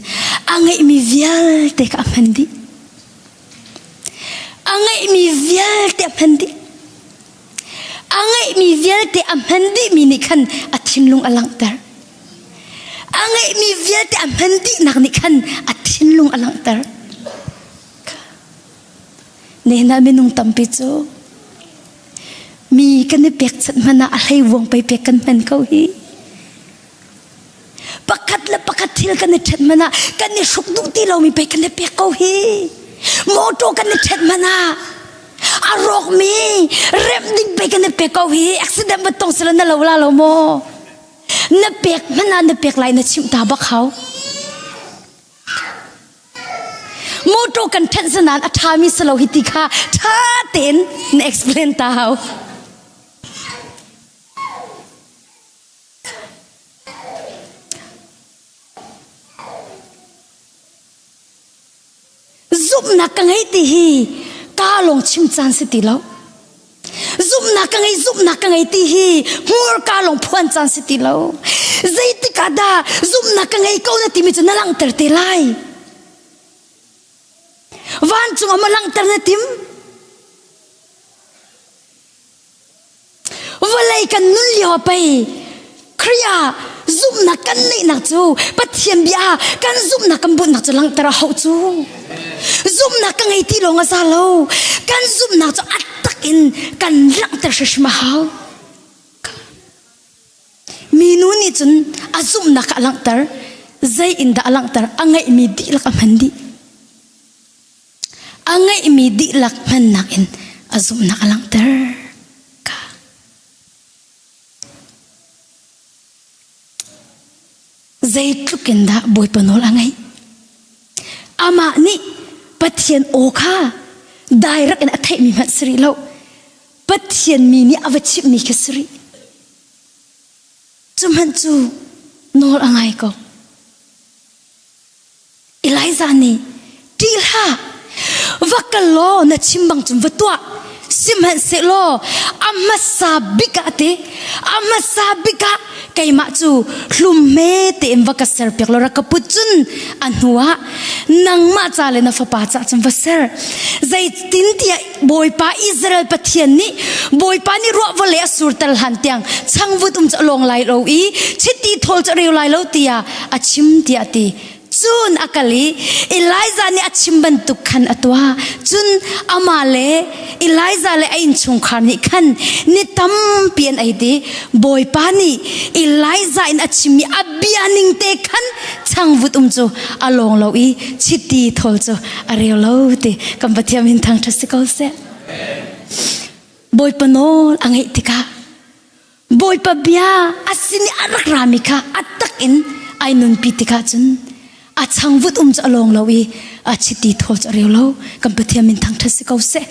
a ngeihmi vialte kha a hman dih. A ngeihmi vialte a hman dih. A ngeihmi vialte a hman dihmi nih khan a thinlung a langhter. A ngeihmi vialte a hman dihnak nih khan a thinlung a langhter. Nihin ah minung tampi cu mi kan i pekchanh hmanh ah a hleivuang pei pek kan hman ko hi. Pakhat le pakhat thil kan i ṭhen hmanh ah kan i hruk duh ti lomi pei kan i pek ko hi. Motor kan i ṭhen hmanh ah a rawkmi remh ding pei kan i pek ko hi. Accident va tong sila na lo la lo maw? Na pek hmanh ah na pek lai na chimh ta bak hau. Motor kan ṭhenh sanan a ṭhami si lo hi ti kha ṭha tein na explain ta hau. Zumhnak ka ngei ti hi ka lawng chim caan si ti lo. Zumhnak ka ngei, zumhnak ka ngei ti hi hmurka lawng phuan caan si ti lo. Zeitik ah dah zumhnak ka ngei ko na timi cu na langhter te lai. Vancung ah maw langhter na tim? Vawlei kan nun lio pei Khrih ah zumhnak kan neihnak cu Pathian bia kan zumhnak kan bunhnak cu langhter a hauh cu. Zumhnak ka ngei ti lawng a za lo. Kan zumhnak cu a tak in kan langhter hrimhrim a hau. Minu nih cun a zumhnak a langhter. Zei in dah a langhter? A ngeihmi dihlak a hman dih. A ngeihmi dihlak hmannak in a zumhnak a langhter. Ka. Zeitluk in dah Bawipa nawl a ngaih? Amah nih Pathian aw kha direct in a theihmi hmanh si rih lo. Pathian mi nih a va chimhmi khi si rih. Cu hmanh cu nawl a ngai ko. Elijah nih ṭih hlah va kal law na chim bang cun va tuah sihmanhsehlaw a hmasa bik ah ti a hmasa bik ah keimah cu hlum hme tein va ka serpiak law rak ka put cun a hnu ah nangmah ca le na fapa ca cun va ser zeitintiah Bawipa Israel Pathian nih Bawipa nih ruah vawlei a surter hlan tiang changvut um cu a lawng lai lo i chiti thawl cu a reu lai lo tiah a chim tiah a ti. Cun a kal i Elijah nih a chim bantuk khan a tuah. Cun amah le Elijah le a innchungkhar nih khan ni tampi an ei ti. Bawipa nih Elijah in a chimmi a bia ning te khan changvut um cu a lawng lo i chiti thawl cu a reu lo ti kan Pathian min thangṭhat si ko seh. Bawipa nawl a ngeih tikah Bawipa bia a sin i a rak rami kha a tak in ai nunpi tikah cun a changvut um cu a lawng lo i a chiti thawl cu a reu lo kan Pathian min thangṭhat si ko seh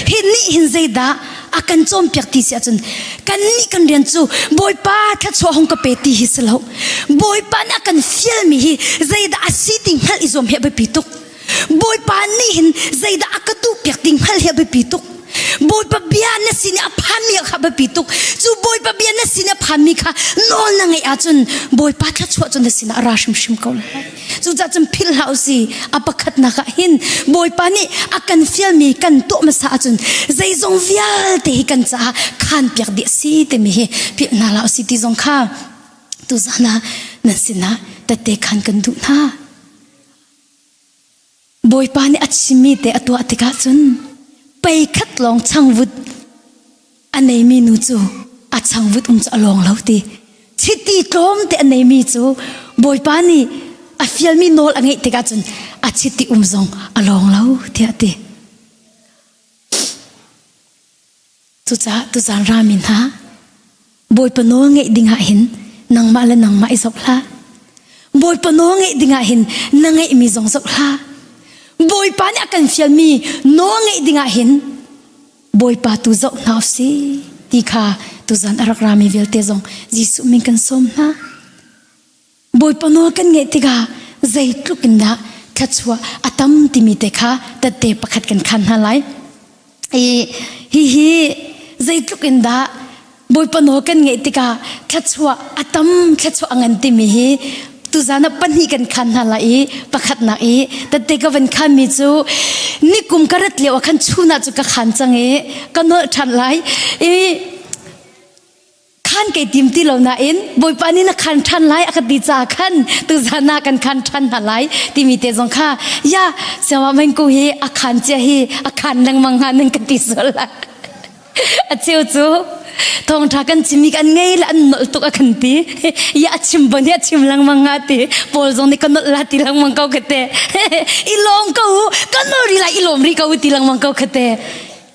hi nih hin zeidah a kan cawnpiak ti si ahcun kan nih kan rian cu Bawipa thluachuah hung ka pe ti hi si lo Bawipa nih a kan fialmi hi zeidah a si ti hngalh i zuam hi a biapi tuk Bawipa nih hin zeidah a ka duhpiak ti hngalh hi a biapi tuk. Bawipa bia na sin i a phanmi kha a biapi tuk. Cu Bawipa bia na sin i a phanmi kha nawl na ngeih ahcun Bawipa thluachuah cu na sinah a ra hrimhrim ko lai. Cucaah cun philh hlah usih. A pakhatnak ah hin Bawipa nih a kan fialmi kan tuah hmasa ahcun zeizong vialte hi kan caah khanpiak dih a si timi hi philh hna hlah usih ti zong kha tuzan ah nan sinah tette khan kan duh hna. Bawipa nih a chimmi te a tuah tikah cun pei khat lawng changvut a neimi nu cu a changvut um cu a lawng lo ti. Chiti tlawm te a neimi cu Bawipa nih a fialmi nawl a ngeih tikah cun a chiti um zong a lawng lo tiah a ti. Cucaah tuzaan rami hna Bawipa nawl ngeih dingah hin nangmah le nangmah i zoh hlah. Bawipa nawl ngeih dingah hin na ngeihmi zong zoh hlah. Bawipa nih a kan fialmi nawl ngeih dingah hin Bawipa tu zoh hna usih ti kha tuzan a rak rami vialte zong Jesuh min kan sawm hna. Bawipa nawl kan ngeih tikah zeitluk in dah thluachuah a tam timi te kha tette pakhat kan khan hna lai. I hihi zeitluk in dah Bawipa nawl kan ngeih tikah thluachuah a tam thluachuah a ngan timi hi tuzan ah pahnih kan khan hna lai i pakhatnak i tette ka van khanmi cu nikum ka rat lio ah khan chun ah cu ka khan cang i ka nolh ṭhan lai i khan kei tim ti lo nain Bawipa nih na khan ṭhan lai a ka ti caah khan tuzan ah kan khan ṭhan hna lai timi te zong kha ya siama mengku hi a khan cia hi a khan lengmang hnga nan ka ti sual lai a cheu cu thawngṭha kan chimmi kan ngei le an nolh tuk a kan ti ya a chim bon hi a chim lengmang nga ti Paul zong nih ka nolh la ti lengmang ko ka te i lawm ko u ka nolh ri lai i lawm ri ko u ti lengmang ko ka te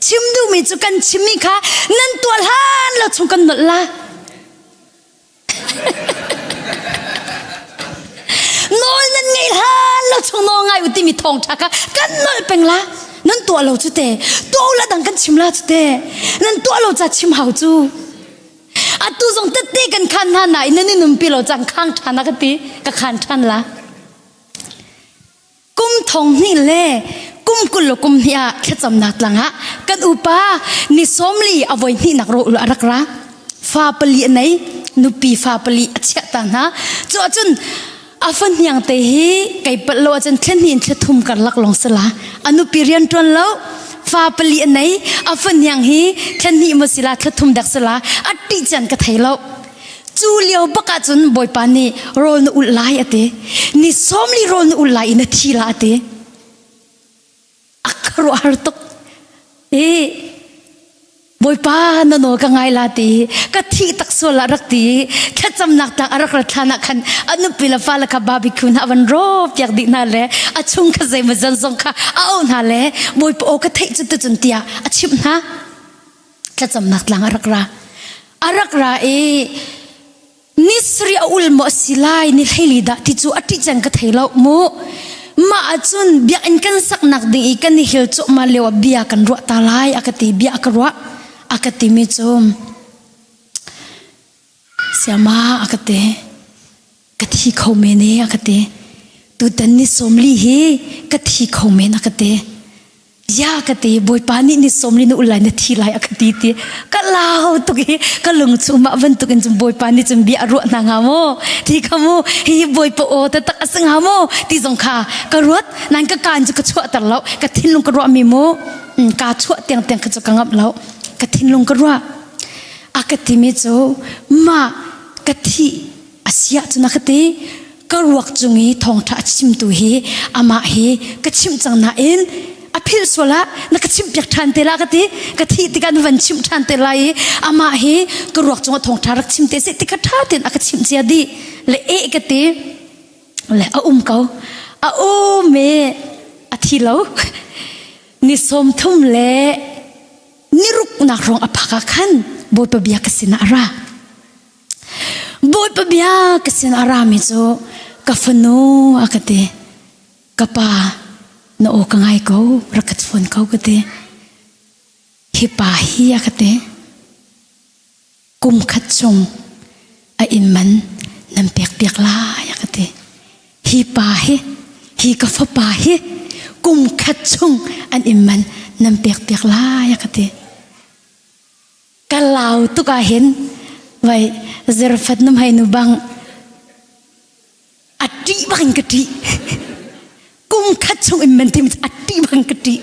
chim duhmi cu kan chimmi kha nan tuah hlan lo chung kan nolh la nawl nan ngei hlan lo chung nawl ngai u timi thawngṭha kha kan nolh peng la nan tuah lo cu te tuah la dang kan chim la cu te nan tuah lo ca chim hau cu atu zong tette kan khan hna nain nan i numpi lo cang khang ṭhan a ka ti ka khan ṭhan la Kum thong hnih le kum 20 le kum hnih ah thlacamnak tlang ah kan upa ni 40 a voi hnihnak ro a rak ra. Fa pali a nei, nupi fa pali a chiah ta hna. Cu ahcun a fa hniang te hi kei palh lo ahcun thla hnih in thla thum karlak lawng si la. A nupi rian ṭuan lo, fa pali a nei, a fa hniang hi thla hnih maw si la, thla thum dek si la, a ṭih cian ka thei lo. Cu lio bak ahcun Bawipa nih rawl na ulh lai a ti. Ni 40 rawl na ulh lai i na thi la a ti. A khuaruahhar tuk. I Bawipa na nawl ka ngai la ti ka thi tak sual ah rak ti thlacamnak tak a rak rat hlan ah khan a nupi le fale kha barbecue hna van rawp piak dih hna le a chung kha zeimaw zan zong kha a auh hna le Bawipa aw ka theih cu tucun tiah a chimh hna. Thlacamnak tlang a rak ra. A rak ra i ni sarih a ul maw a si lai ni hleili dah ti cu a ṭih cang ka thei lo mu. Mah ahcun biakinn kan saknak ding i kan i hil cuahmah lio ah bia kan ruah ta lai a ka ti bia a ka ruah a ka timi cu siama a ka ti ka thi kho men e a ka ti tutan ni 40 hi ka thi kho men a ka ti Ya ka ti Bawipa nih ni 40 na ul lai na thi lai a ka ti ti ka lau tuk i ka lung chu mah bantuk in cun Bawipa nih cun bia a ruah hna hnga maw ti kha mu hi Bawipa aw taktak a si hnga maw ti zong kha ka ruat nan ka kaan cu ka chuahter lo ka thinlung ka ruah mi mu kaa chuah tiang tiang kha cu ka ngamh lo ka thinlung ka ruah a ka timi cu mah ka thih a si ahcun a ka ti ka ruak cung i thawngṭha a chimtu hi amah hi ka chimh cang nain a philh sual ah na ka chimh piak ṭhan te la ka ti ka thih tikah na van chimh ṭhan te lai i amah hi ka ruak cungah thawngṭha rak chim te seh ti kha ṭha tein a ka chimh cia dih le eh ka ti le a um ko a um i a thi lo ni 30 le ni ruknak rong a phak ah khan Bawipa bia ka sinah a ra Bawipa bia ka sin a rami cu ka fanu a ka ti. Ka pa na aw ka ngai ko rak ka chawn ko ka ti. Hi pa hi a ka ti. Kum khat chung a inn man nan pek piak lai a ka ti. Hi pa hi hi ka fapa hi kum khat chung an inn man nan pek piak lai a ka ti. Ka lau tuk ah hin vai zerfat num hai nu bang a ṭih bang ka ṭih kum khat chung in man tim a ṭih bang ka ṭih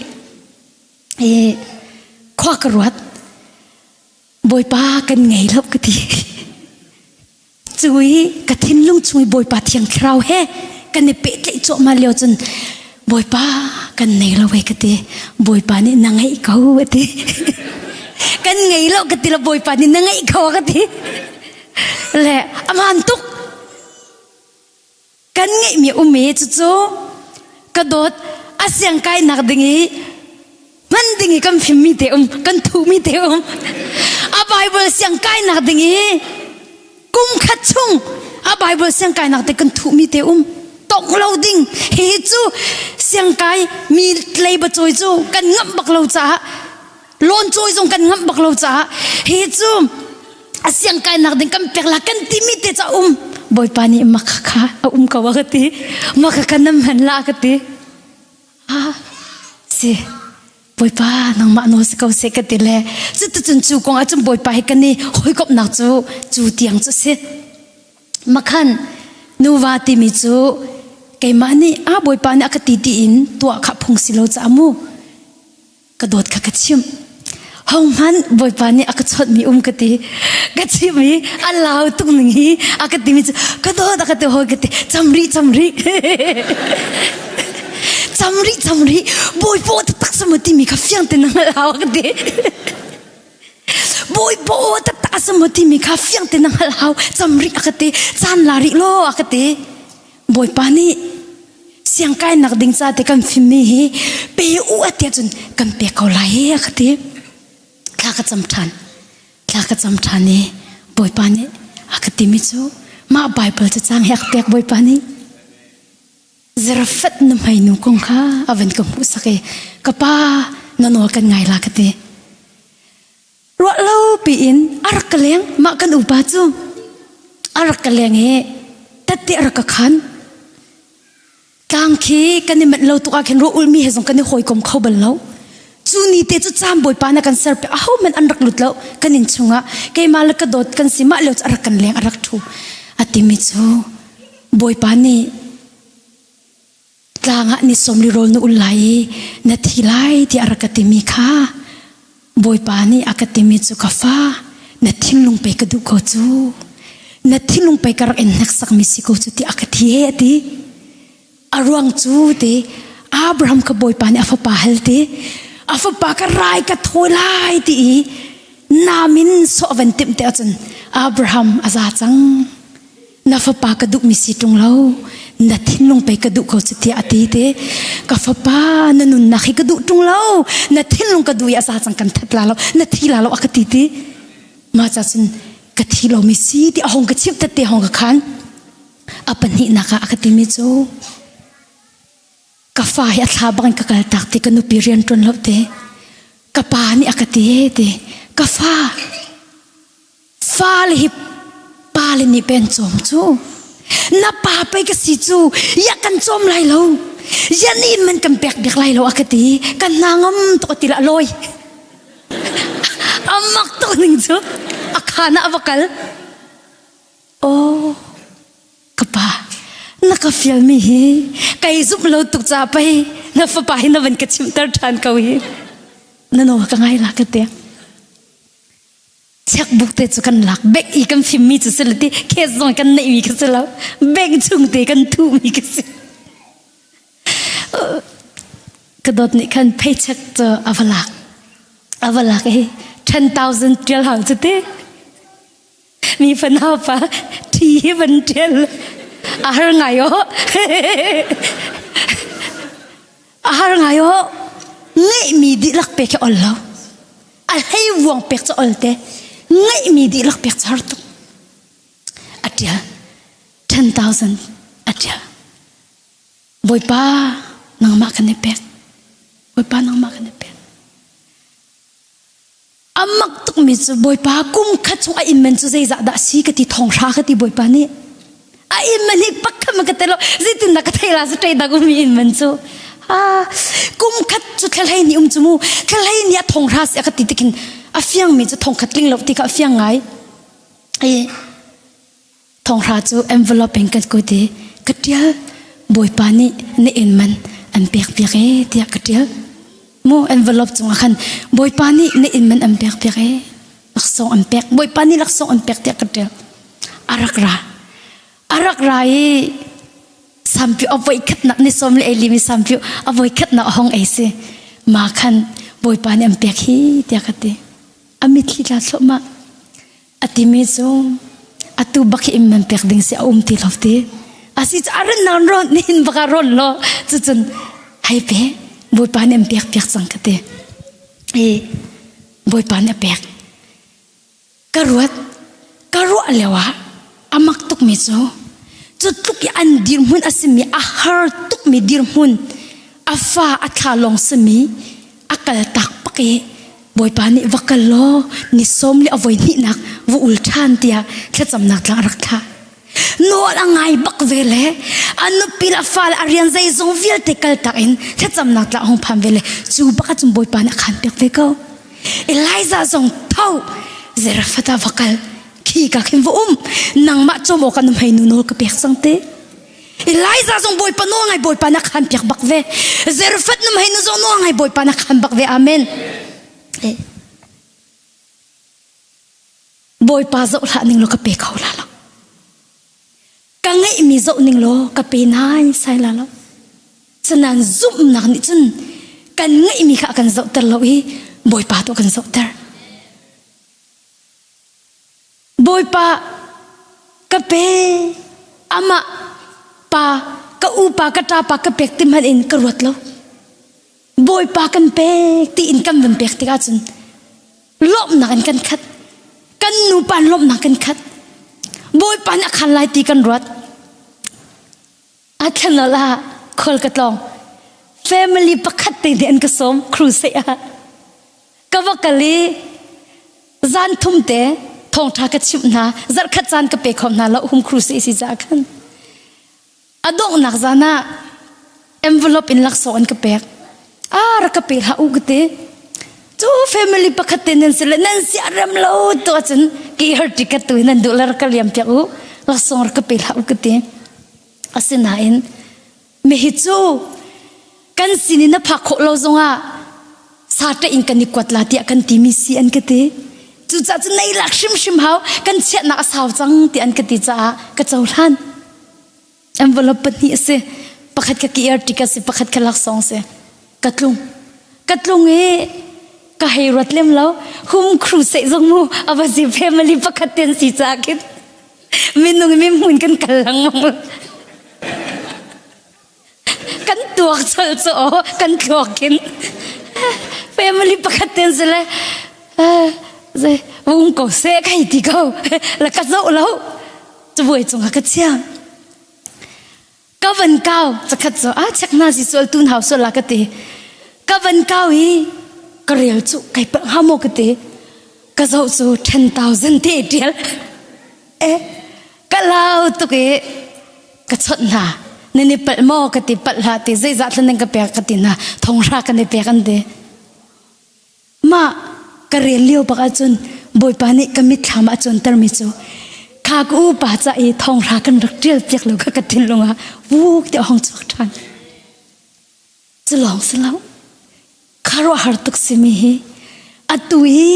e khua ka ruat bawipa kan ngei lo ka ti Cui ka thinlung chung i Bawipa Thiang Thlarau he kan i pehtlaih cuahmah lio cun Bawipa kan nei lo wei ka ti. Bawipa nih na ngeih ko a ti. kan ngei lo ka ti lo Bawipa nih na ngeih ko a ka ti. Le aman tuk. Kan ngeihmi um i cucu ka dawt a siang kainak ding i hman ding i kan fimmi te um kan thuhmi te um a Bible siang kainak ding i kum khat chung a Bible siang kainak te kan thuhmi te um tong lo ding hi cu siangkai mi leiba cawi cu kan ngamh bak lo caah lawn cawi zong kan ngamh bak lo caah hi cu a siang kainak ding kan pek la kan timi te ca um bawipa nih makha kha a um ko a ka ti makha kha nam han la ka ti ah si bawipa nangmah nawl si ko se ka ti le cuticun cu kong ah cun bawipa hi kan i hawikomhnak cu cu tiang cu si makhan nuva timi cu keimah nih a bawipa nih a ka ti tiin tuah kha phung si lo ca mu ka dawt kha ka chimh hohmanh bawipa nih a ka chawnhmi um ka ti ka chimh i a lau tuk ning hi a ka timi cu ka dawt a ka ti hawi ka ti cam rih cam rih cam rih cam rih bawipa taktak sama timi kha fiang te na hngalh hau a ka ti bawipa aw taktak a sama timi kha fiang te na hngalh hau cam rih a ka ti caan la rih law a ka ti Bawipa nih siangkainak ding ca te kan fimmi hi pe u a tiah cun kan pek ko lai he a ka ti. Thla ka cam ṭhan. Thla ka cam ṭhan i Bawipa nih a ka timi cu mah Bible cacang hi a ka pek Bawipa nih. Zarafat na hmeinu kong kha a van ka hmuhsak i ka pa na nawl kan ngai la ka ti. Ruah lo piin a rak ka leng mah kan upa cu a rak ka leng i tette a rak ka khan tlang khi kan i manh lo tuk ah khin rawh ulmi he zong kan i hawikom kho bal lo cu ni te cu caan bawipa na kan ser pe aho man an rak lut lo kan inn chungah keimah le ka dawt kan si mah lio cu a rak kan leng a rak thu a timi cu bawipa nih Tlang ah ni sawmli rawl na ul lai i na thi lai tiah a rak ka timi kha Bawipa nih a ka timi cu ka fa na thinlung pei ka duh ko cu na thinlung pei ka rak in hneksakmi si ko cu tiah a ka thi he a ti a ruang cu ti Abraham ka Bawipa nih a fapa hal ti a fapa ka rai ka thawi lai ti i namin sawh van timh te ahcun Abraham a za cang na fapa ka duhmi si ṭung lo na thinlung pei ka duh ko cu tiah a ti te ka fapa na nunnak hi ka duh ṭung lo na thinlung ka duh i a za cang kan that la lo na thi la lo a ka ti ti mah ca cun ka thi lomi si ti a hong ka chimh tette hong ka khan a pahnihnak ah a ka timi cu ka fa hi a thla bang ka kal tak ti ka nupi rian ṭuan lo te ka pa nih a ka ti ti ka fa Fale hi pale nih pen cawm cu na pa pei ka si cu ya kan cawm lai lo ya nih man kan pek bik lai lo a ka ti kan hna ngam tuk a ti la lawi amak tuk ning cu a khana a va kal oh ka pa na ka fialmi hi kai zumh lo tuk ca pei na fapa hi na van ka chimter ṭhan ko hi na nawl ka ngai la ka te Checkbook te cu kan lak bank i kan fimmi cu si lo ti case zong kan neihmi kha si lo bank chung te kan thuhmi kha si ka dawt nih khan paycheck cu a va lak a va lak i 10,000 tial hau cu ti mi fanau pa thi hi van tial a har ngai o a har ngai o ngeihmi dihlak pek hi ol lo a hlei vuang pek cu ol te ngeihmi dihlak pek cu har tuk a ṭial 10,000 a ṭial Bawipa nangmah kan i pek Bawipa nangmah kan i pek a mak tukmi cu Bawipa kum khat chung a inn man cu zeizah dah si ka ti thong hra ka ti Bawipa nih a inn man hi pakhat ma ka te lo zeitin dah ka thei la sa ṭei dak umi inn man cu ah kum khat cu thlahlei ni um cu mu thlahlei ni a thong hra si a ka ti tikin a fiang mi cu thong khat tling lo ti kha a fiang ngai i Thonghra cu envelope in kan kut i ka ṭial Bawipa nih na inn man an pek piak e tiah ka ṭial. Mu envelope cungah khan Bawipa nih na inn man an pek piak e laksawng an pek Bawipa nih laksawng an pek tiah ka ṭial. A rak ra. A rak ra i sampiu a voi khatnak ni sawm le ei limi sampiu a voi khatnak a hong ei si. Ma khan Bawipa nih an pek hi tiah ka ti. A mitthli tla thluahmah. A timi cu atu bak hi in man pek ding si a um ti lo ti. Asi cu a ran nan ron nin baka ron lo cucun hei pe Bawipa nih an pek piak cang ka ti. I Bawipa nih a pek. Ka ruat ka ruah lio ah a mak tukmi cu cu tluk i an dirhmun a simi a har tukmi dirhmun a fa a thla lawng simi a kal tak pak i Bawipa nih va kal law ni sawm le a voi hnihnak va ul ṭhan tiah thlacamnak tlang a rak thlah. Nawl a ngai bak ve le a nupi le a fale a rian zeizong vialte kal tak in thlacamnak tlang a hung phan ve le cu bak ahcun Bawipa nih a khan piak ve ko. Elijah zong tho Zarephath ah va kal khi ka khin va um nangmah cawm awk ah nuhmei nu nawl ka pek cang te. Elijah zong Bawipa nawl ngai Bawipa na khan piak bak ve. Zarephath nuhmei nu zong nawl ngai Bawipa na khan bak ve. Amen. Eh. Bawipa zoh hlah ning law ka pe kho la lo. Ka ngeihmi zoh ning law ka pe nai sai la lo. Cunan zumhnak nih cun kan ngeihmi kha a kan zohter lo i Bawipa tu a kan zohter. Bawipa ka pe amah pa ka upa ka ṭapa ka pek ti hmanh in ka ruat lo. Bawipa kan pek tiin kan van pek tikah cun lawmhnak in kan khat kan nupa lawmhnak kan khat Bawipa nih a khan lai ti kan ruat a thlen ah khual ka tlawng family pakhat te nih an ka sawm crusade ah ka va kal i zan thum te thawngṭha ka chimh hna zarhkhat caan ka pe kho hna lo hum crusade si caah khan A donghnak zan ah envelope in laksawng an ka pek. Ah, rak ka pe hlah u ka ti. Cu family pakhat te nan si le nan si a rem lo tu ahcun ki har ticket tu nan duh le rak ka liam piak u. Laksawng rak ka pe hlah u ka ti. Asinain mihi cu kan sin in na phak khawh lo zongah sate in kan i kuat la tiah kan timi si an ka ti. Cucaah cu nei lak hrimhrim hau kan chiahnak a sau cang ti an ka ti caah ka cohlan. Envelope pahnih a si. Pakhat kha ki ticket si, pakhat kha laksawng si. Ka tlung. Ka tlung i ka hei ruat lem lo. Hum crusade zong mu a va si family pakhat ten si caah khin minung mi hmun kan kal lengmang. Kan tuak chol cu aw kan thluak khin family pakhat ten si le zei um ko se kai ti ko la ka zoh lo cabuai cungah ka chia ka van kau zakhat cu a chek na si sual tun hau sual la ka ti ka van kau i ka rel cu kai palh hnga maw ka ti ka zoh cu 10,000 te tial e ka lau tuk i ka chawnh hna nan i palh maw ka ti palh hlah ti zeizah thlan nan ka pek ka ti hna thonghra kan i pek an ti Mah ka rel lio bak ahcun Bawipa nih ka mitthlam ah a cuantermi cu kha ka upa ca i thonghra kan rak ṭial piak lo kha ka thinlung ah wuk ti a hong chuak ṭhan. Cu lawng si lo. Khuaruahhar tuk simi hi atu i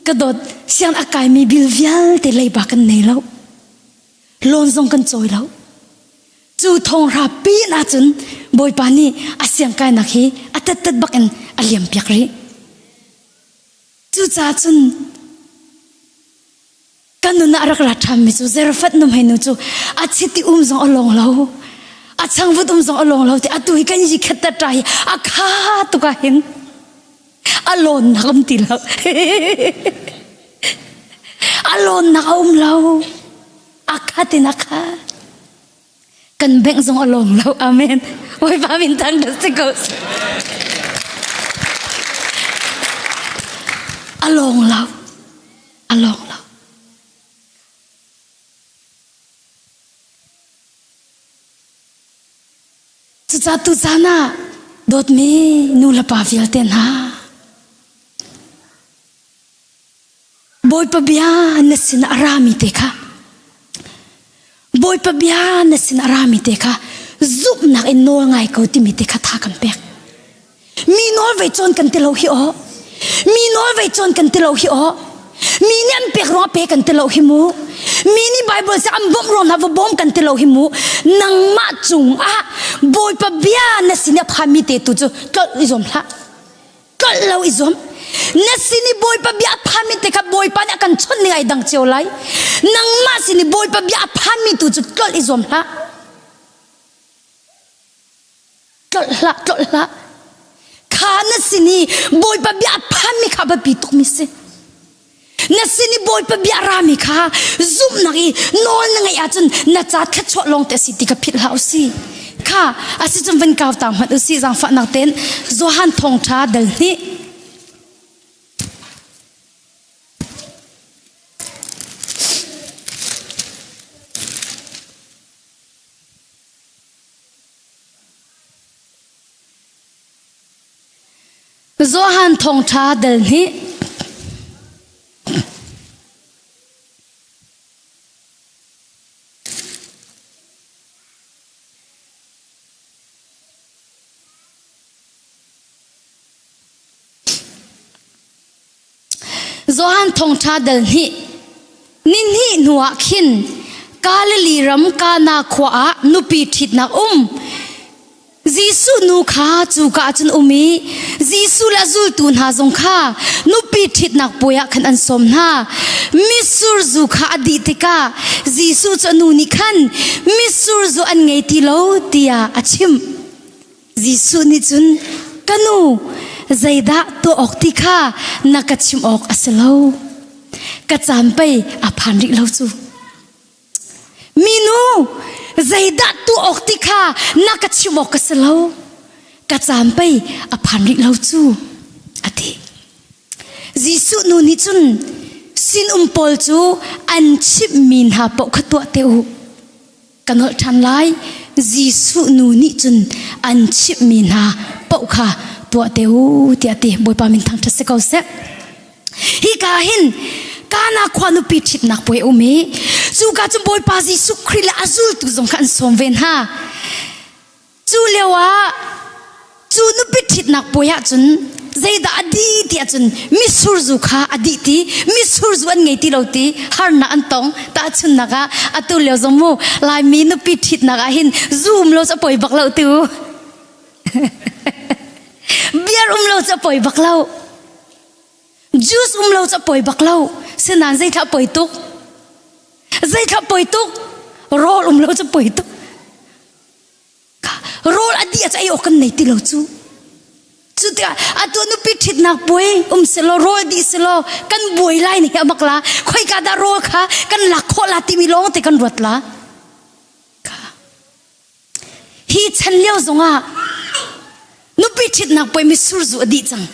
ka dawt siang a kaimi bil vialte leiba kan nei lo. Loan zong kan cawi lo. Cu thonghra pin ahcun Bawipa nih a siangkainak hi a tattat bak in a liam piak rih. Cucaah cun kan nun ah rak ra ṭhanmi cu Zarephath nuhmei nu cu a chiti um zong a lawng lo a changvut um zong a lawng lo ti atu hi kan yi khat ṭa hi a kha tuk ah hin a lawnnak um ti lo a lawnnak a um lo a khat in a khat kan bengh zong a lawng lo amen Bawipa min thang si ko a lawng lo a lawng lo Cucaah tuzaan ah dawtmi nu le pa vialte hna Bawipa bia na sin a rami te kha Bawipa bia na sin a rami te kha zumhnak in nawl ngai ko timi te kha tha kan pek. Mi nawl vei cawn kan ti lo hi aw. Mi nawl vei cawn kan ti lo hi aw. Mi nih an pek ruang pe kan ti lo hi mu. Mi nih Bible se an bawmh ruang hna va bawm kan ti lo hi mu. Nangmah cung ah Bawipa bia na sin i a phami te tu cu tlolh i zuam hlah. Tlolh lo i zuam. Na sin i Bawipa bia a phami te kha Bawipa nih a kan chawnh ning ai dang cio lai. Nangmah sin i Bawipa bia a phami tu cu tlolh i zuam hlah. Tlolh hlah, tlolh hlah. Kha na sin i Bawipa bia a phanmi kha biapi tukmi si. Na sin i Bawipa bia rami kha zumhnak i nawl na ngeih ahcun na ca thluachuah lawng te a si ti kha philh hlah u si. Kha a si cun van kau ta hmanh u si zaangfahnak tein Johan thawngṭha dal hnih. Johan thawngṭha dal hnih. Johan thawngṭha dal hnih. Nihnih hnuah khin Galilee ram Kana khua ah nupi ṭhitnak um Jesuh nu kha cuka ah cun um i Jesuh le a zultu hna zong kha nupi ṭhitnak puai ah khan an sawm hna. Mitsur zu kha a dih tikah Jesuh cu a nu nih khan mitsur zu an ngei ti lo tiah a chimh. Jesuh nih cun ka nu zeidah tuah awk ti kha na ka chimh awk a si lo. Ka caan pei a phan rih lo cu. Minu zeidah tuah awk ti kha na ka chimh awk ka si lo. Ka caan pei a phan rih lo cu a ti. Jesuh nu nih cun sinum pawl cu an chimhmi hna paoh kha tuah te u. Ka nolh ṭhan lai. Jesuh nu nih cun an chimhmi hna paoh kha tuah te u tiah ti. Bawipa min thangṭhat si ko seh. Hika hin Kana khua nupi ṭhitnak puai um i cuka cun Bawipa Jesuh Khrih le a zultu zong kha an sawm ve hna. Cu lio ah cu nupi ṭhitnak puai ahcun zeidah a dih ti ahcun mitsur zu kha a dih ti mitsur zu an ngei ti lo ti harnak an tong tahchunnak ah atu lio zong mu Laimi nupi ṭhitnak ah hin zu um lo cu a poi bak lo tu beer um lo cu a poi bak lo juice um lo cu a poi bak lo sinain zeithla poi tuk zeithla poi tuk rawl um lo cu poi tuk Rawl a dih ah ei awk kan nei ti lo cu. Cu tikah atu nupi ṭhitnak puai um selaw rawl dih selaw kan buai lai ni a bak la khoika dah rawl kha kan lak khawh la timi lawng te kan ruat la. Hi chan lio zongah nupi ṭhitnak puai mitsur zu a dih cang.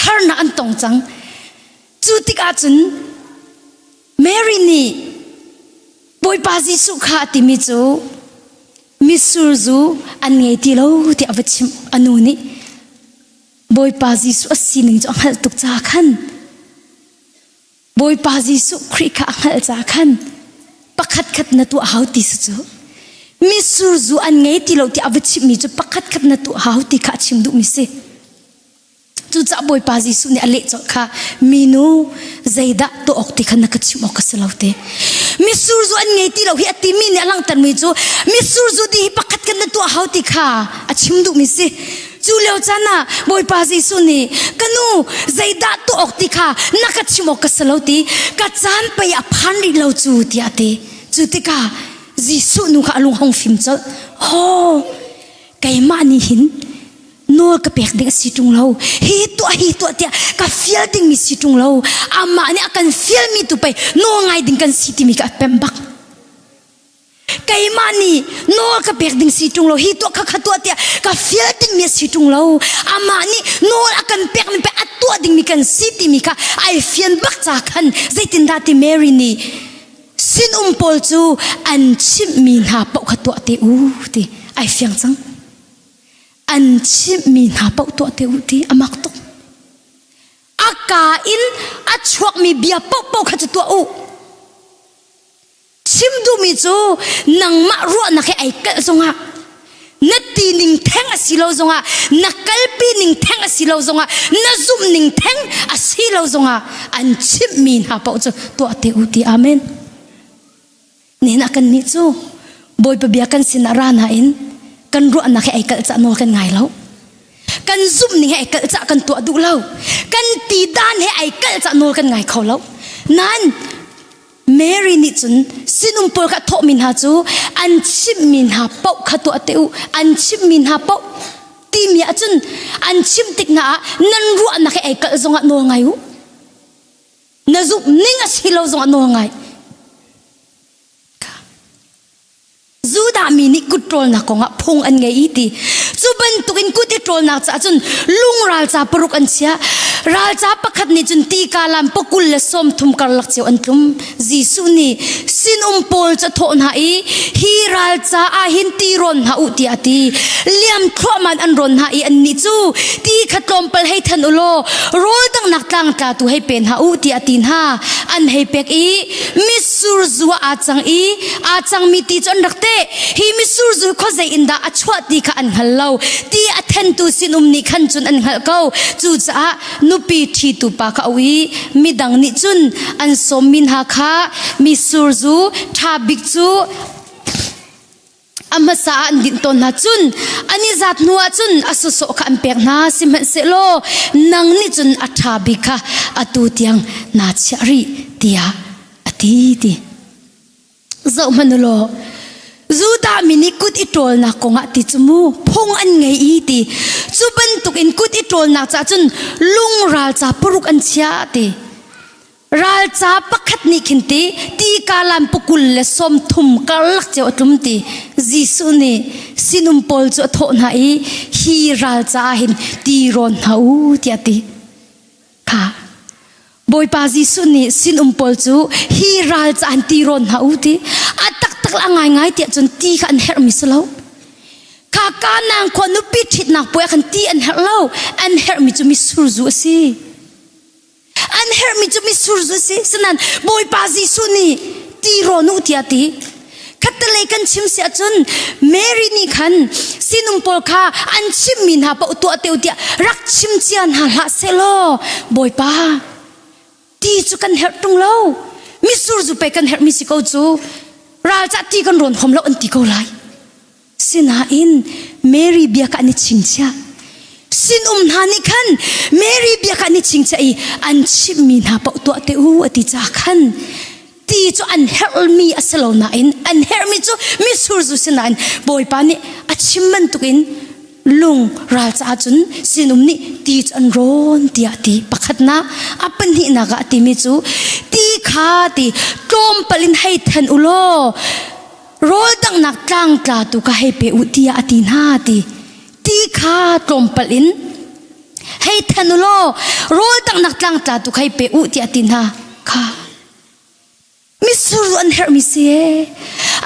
Harnak an tong cang. Cu tikah cun Mary nih Bawipa Jesuh kha a timi cu mitsur zu an ngei ti lo tiah a va chimh. A nu nih Bawipa Jesuh a sining cu a hngalh tuk caah khan Bawipa Jesuh Khrih kha a hngalh caah khan pakhat khat na tuah hau ti si cu mitsur zu an ngei ti lo tiah a va chimhmi cu pakhat khat na tuah hau ti kha a chim duhmi si. Cucaah Bawipa Jesuh nih a leh colh kha minu zeidah tuah awk ti kha na ka chimh awk ka si lo te. Mitsur zu an ngei ti lo hi a timi nih a langhtermi cu mitsur zu di hi pakhat kan na tuah hau ti kha a chim duhmi si. Cu lio caan ah Bawipa Jesuh nih ka nu zeidah tuah awk ti kha na ka chimh awk ka si lo ti ka caan pei a phan rih lo cu tiah a ti. Cu tikah Jesuh nu kha a lung hong fim colh. Ho keimah nih hin nawl ka pek ding a si ṭung lo hi tuah hi tuah tiah ka fial dingmi si ṭung lo amah nih a kan fialmi tu pei nawl ngai ding kan si timi ka a pemh bak keimah nih nawl ka pek ding si ṭung lo hi tuah kha kha tuah tiah ka fial dingmi a si ṭung lo amah nih nawl a kan pekmi pe a tuah dingmi kan si timi kha ai fian bak ca khan zeitindah ti Mary nih sinum pawl cu an chimhmi hna paoh kha tuah te u ti ai fiang cang An chimhmi hna paoh tuah te u ti a mak tuk. A kaa in a chuakmi bia paohpaoh kha cu tuah u. Chim duhmi cu nangmah ruahnak he ai kalh zongah na ti ning theng a si lo zongah na kalpi ning theng a si lo zongah na zumh ning theng a si lo zongah an chimhmi hna paoh cu tuah te u ti amen. Nihin ah kannih cu Bawipa bia kan sinah ra nain kan ruahnak he ai kalh cah nawl kan ngai lo. Kan zumh ning he ai kalh cah kan tuah duh lo. Kan ti dan he ai kalh cah nawl kan ngai kho lo. Nain Mary nih cun sinum pawl kha thawhmi hna cu an chimhmi hna paoh kha tuah te u an chimhmi hna paoh timi ahcun an chim tik hna ah nan ruahnak he ei kalh zongah nawl ngai u na zumh ning a si lo zongah nawl ngai Judah mi nih kut ṭawlnak kongah phung an ngei i ti. Cu bantukin kut i ṭawlnak caah cun lung ralca paruk an chiah. Ralca pakhat nih cun ti kalam pakul le 30 karlak cio an tlum. Jesuh nih sinum pawl cu a thawh hna i hi ralca ah hin ti rawn hna u tiah a ti. Liam thluahmah an rawn hna i annih cu ti kha tlawmpal hei than u law rawl danghnak tlangtla tu hei pe hna u tiah a ti hna. An hei pek i mitsur zu ah aa cang i aa cangmi ti cu an rak teh. Hi mitsur zu khuazei in dah a chuah ti kha an hngal lo. Ti a thentu sinum nih khan cun an hngalh ko. Cucaah nupi ṭhitu pa kha a auh i midang nih cun an sawmmi hna kha mitsur zu ṭha bik cu a hmasa ah an dinh tawn hna cun an i zat hnu ah cun a sawsawh kha an pek hna sihmanhsehlaw nang nih cun a ṭha bik kha atu tiang naa chiah rih tiah a ti ti zoh hmanh u law Judah mi nih kut i ṭawlnak kongah ti cu mu phung an ngei i ti cu bantukin kut i ṭawlnak caah cun lung ralca paruk an chiah ti Ralca pakhat nih khin ti ti kalan pukul le 30 karlak cio a tlum ti Jesuh nih sinum pawl cu a thawh hna i hi ralca ah hin ti rawn hna u tiah a ti. Kha Bawipa Jesuh nih sinum pawl cu hi ralca an ti rawn hna u ti a taktak la ngaingai tiah cun ti kha an herhmi si lo. Kha Kanaan khua nupi ṭhitnak puai ah khan ti an herh lo an herhmi cu mitsur zu a si. An herhmi cu mitsur zu si. Sinain Bawipa Jesuh nih ti rawn u tiah ti. Khattelei kan chim si ahcun Mary nih khan sinum pawl kha an chimmi hna paoh tuah te u tiah rak chim cia hna hlah sehlaw Bawipa ti cu kan herh ṭung lo. Mitsur zu pei kan herhmi si ko cu. Ralcah ti kan rawn hom lo an ti ko lai. Sinain Mary bia kha an i chingchiah. Sinum hna nih khan Mary bia kha an i chingchiah i an chimhmi hna paoh tuah te u a ti caah khan ti cu an herhmi a si lo nain an herhmi cu mitsur zu si nain Bawipa nih a chim bantukin lung ral caah cun sinum nih ti cu an rawn tiah a ti. Pakhatnak a pahnihnak ah a timi cu ti kha ti tlawmpal in hei then u law Rawl danghnak tlangtla tu ka hei pe u tiah a ti hna ti. Ti kha tlawmpal in hei then u law rawl danghnak tlangtla tu hei pe u tiah a ti hna kha. Mitsur an herhmi si ee.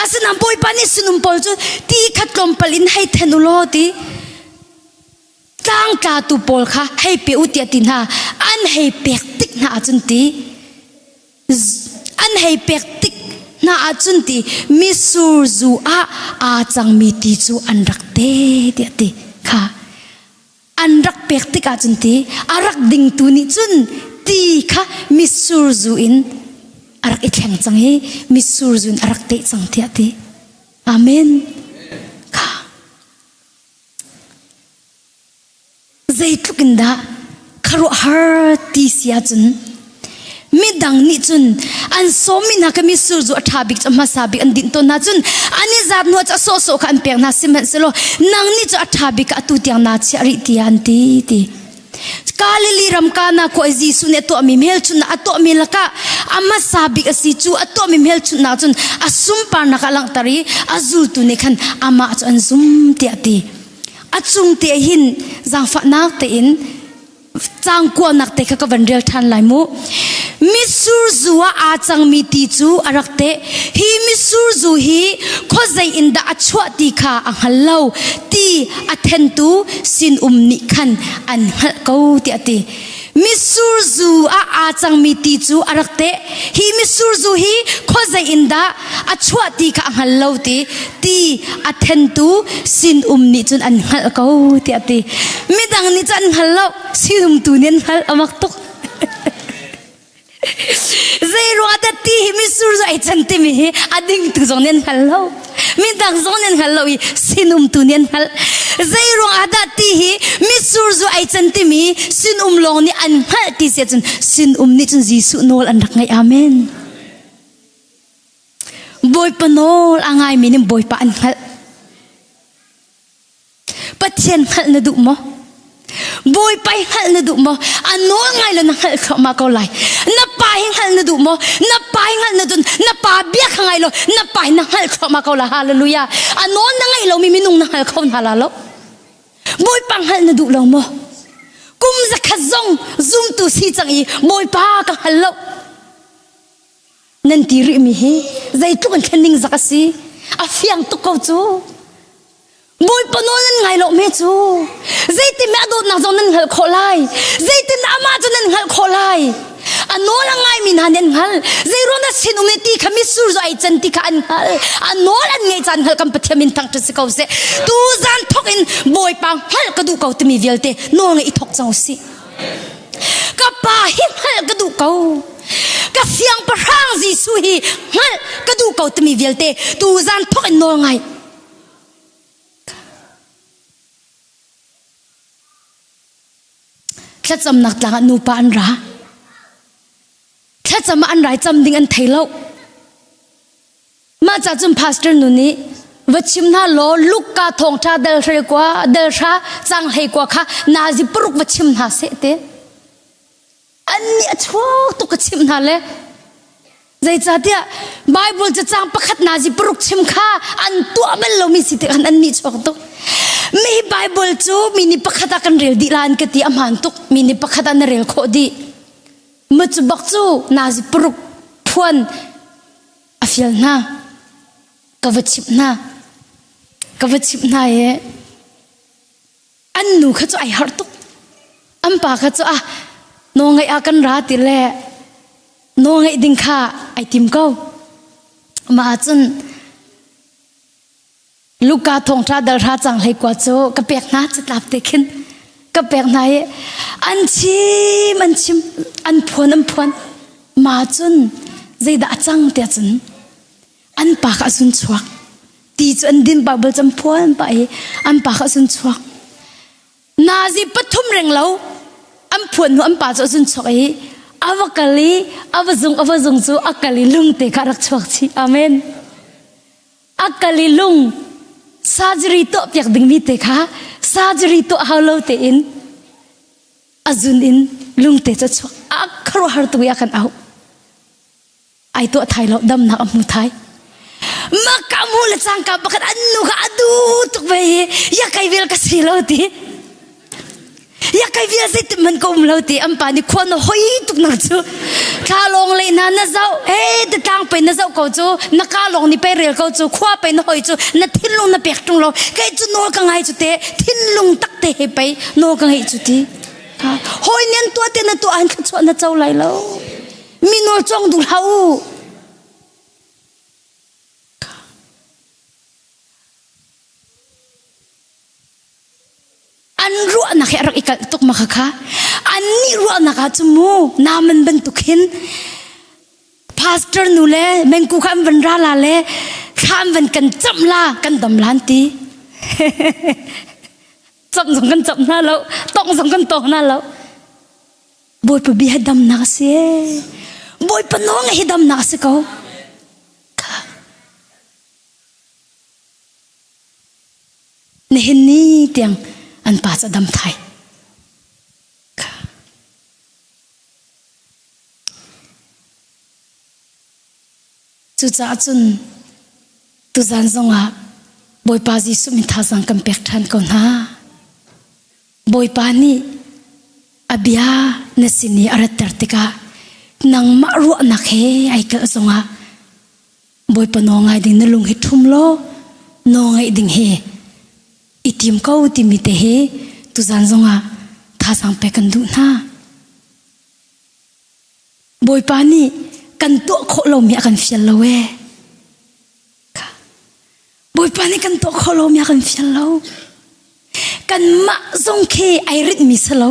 Asinain Bawipa nih sinum pawl cu ti kha tlawmpal in hei then u law ti. Tlangtlatu pawl kha hei pe u tiah ti hna. An hei pek tik hna ahcun ti. An hei pek tik hna ahcun ti mitsur zu ah aa cangmi ti cu an rak te tiah ti kha an rak pek tik ahcun ti a rak dingtu nih cun ti kha mitsur zu in a rak i thleng cang i mitsur zu in a rak teh cang tiah ti amen kha Zeitluk in dah khuaruahhar ti si ahcun midang nih cun an sawmmi hna kha mitsur zu a ṭha bik cu a hmasa bik an dinh tawn hna cun an i zat hnu ah cu a sawhsawh kha an pek hna sihmanhsehlaw nang nih cu a ṭha bik kha atu tiang naa chiah rih tiah an ti ti. Galilee ram Kana khua i Jesuh nih a tuahmi hmelchunhnak a tuahmi lakah a hmasa bik a si cu a tuahmi hmelchunhnak cun a sunparnak a langhter i a zultu nih khan amah cu an zum tiah a ti. A cung te hin zaangfahnak tein caang kuanak te kha ka van rel ṭhan lai mu. Mitsur zu ah aa cangmi ti cu a rak teh. Hi mitsur zu hi khuazei in dah a chuah ti kha a hngal lo. Ti a thentu sinum nih khan an hngalh ko tiah a ti. Mitsur zu ah aa cangmi ti cu a rak teh. Hi mitsur zu hi khuazei in dah a chuah ti kha a hngal lo ti ti a thentu sinum nih cun an hngalh ko tiah a ti. Midang nih cun an hngal lo, sinum tu nih an hngalh a mak tuk. Zei ruangah dah ti hi mitsur zu ei can timi hi a dingtu zong nih an hngal lo. Midang zong nih an hngal lo i sinum tu nih an hngalh. Zei ruangah dah ti hi mitsur zu ei can timi sinum lawng nih an hngalh ti si ahcun sinum nih cun Jesuh nawl an rak ngaih. Amen. Bawipa nawl a ngaimi nih Bawipa an hngalh. Pathian hngalh na duh maw? Bawipa hi hngalh na duh maw? A nawl ngai lo na hngalh thluahmah ko lai. Na pa hi hngalh na duh maw? Na pa hi hngalh na duh. Na pa bia kha ngai lo. Na pa hi na hngalh thluahmah ko lai. Hallelujah. A nawl na ngaih lomi minung na hngal kho hna la lo. Bawipa hngalh na duh lo maw? Kum zakhat zong zumtu si cang i Bawipa ka hngal lo. Nan ti rihmi hi zeitluk in thlen ning zak a si. A fiang tuk ko cu. Bawipa nawl nan ngai lo me cu. Zeitin a dawtnak zong nan hngalh khawh lai. Zeitin amah cu nan hngalh khawh lai. A nawl a ngaimi hna nih an hngalh. Zeiruang na sinum nih ti kha mitsur zu ai can ti kha an hngalh. A nawl an ngeih caan hngalh kan Pathian min thangṭhat si ko seh. Tu zan thok in Bawipa hngalh ka duh ko timi vialte nawl ngeih i thok cang usih. Ka pa hi hngalh ka duh ko. Ka siangpahrang Jesuh hi hngalh ka duh ko timi vialte tu zan thok in nawl ngai. Thlacamnak tlang ah nupa an ra. Thlacam ah an rai cam ding an thei lo. Mah ca cun pastor nu nih va chim hna law Luka thawngṭha dal hrel kua dal hra cang hlei kua kha nazi paruk va chim hna seh te. An nih a chuak tuk ka chimh hna le zeicahtiah Bible cacang pakhat nazi paruk chim kha an tuah bal lomi si tikhan an nih chuak tuk. Mi Bible cu mi nih pakhat ah kan rel dih la an ka ti a hmaan tuk. Mi nih pakhat ah na rel khawh dih. Ma cu bak cu nazi paruk phuan a fial hna. Ka va chimh hna. Ka va chimh hna i An nu kha cu ai harh tuk. An pa kha cu ah nawlngaih ah kan ra ti le nawlngaih ding kha ai tim ko. Mah ahcun Luka thawngṭha dal hra cang hlei kua cu ka pek hna catlap te khin ka pek hna i an chim an chim an phuan an phuan ma cun zeidah a cang tiah cun an pa kha a sun chuak ti cu an din Bible cam phuan pa i an pa kha a sun chuak nazi pathum reng lo an phuan hnu an pa cu a sun chuak i a va kal i a va zung a va zung cu a kal i lung te kha rak chuak chih amen a kal i lung surgery tuah piak dingmi te kha surgery tuah hau lo tein a zun in lung te cu chuak a khuaruahhar tu i a kan auh Ai tuah thai lo damnak a hmu thai. Maka mu le cangka pakhat an nu kha a du tuk ve i ya kai vel ka si lo ti. Ya kai vial zei man ko um lo ti an pa nih khua na hoi tuk nak cu thla lawng le na na zoh he te tlang pe na zoh ko cu na ka lawng ni pe rel ko cu khua pe na hoi cu na thinlung na pek tung lo kei cu nawl ka ngai cu te thinlung tak te he pei nawl ka ngeih cu ti hoi nian tua te na tuah an thluachuah na co lai lo Mi nawl cawng duh hlah u. An ruahnak hi a rak i kalh tuk ma kha an nih ruahnak ah cu mu naman bantuk hin pastor nu le mengku kha an van ra la le thla an van kan camh la kan dam lan ti camh zong kan camh hna lo tong zong kan tong hna lo Bawipa bia damnak a si. Bawipa nawl hi damnak a si ko. Nihin ni tiang an pa cu dam thai. Cucaah cun tuzan zongah Bawipa Jesuh min thazaang kan pek ṭhan ko hna. Bawipa nih a bia na sin i a ratter tikah nangmah ruahnak he ai kalh zongah Bawipa nawl ngai ding na lung hi ṭhum law nawl ngaih ding hi i tim ko timi te hi tuzan zongah thazaang pek kan duh hna. Bawipa nih kan tuah khawh lomi a kan fial lo ee. Bawipa nih kan tuah khawh lomi a kan fial lo. Kanmah zong khi ai ritmi si lo.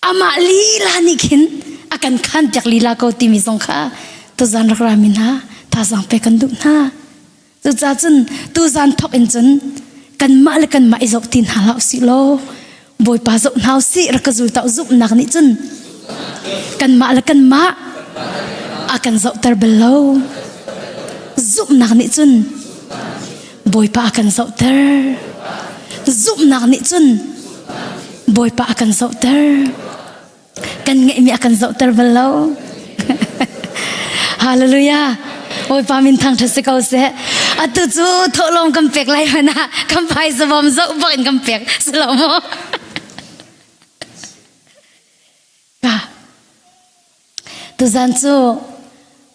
Amah lila nih khin a kan khan piak lila ko timi zong kha tuzan rak rami hna thazaang pe kan duh hna. Cucaah cun tuzan thok in cun kanmah le kanmah i zoh ti hna hlah usih law Bawipa zoh hna usih rak ka zul tau zumhnak nih cun kanmah le kanmah a kan zohter bal lo. Zumhnak nih cun Bawipa a kan zohter. Zumhnak nih cun Bawipa a kan zohter. Kan ngeihmi a kan zohter bal lo. Hallelujah. Bawipa min thangṭhat si ko seh. Atu cu thawhlawm kan pek lai hmanh ah kan phaisa bawm zoh bak in kan pek si lo maw? Ka tuzan cu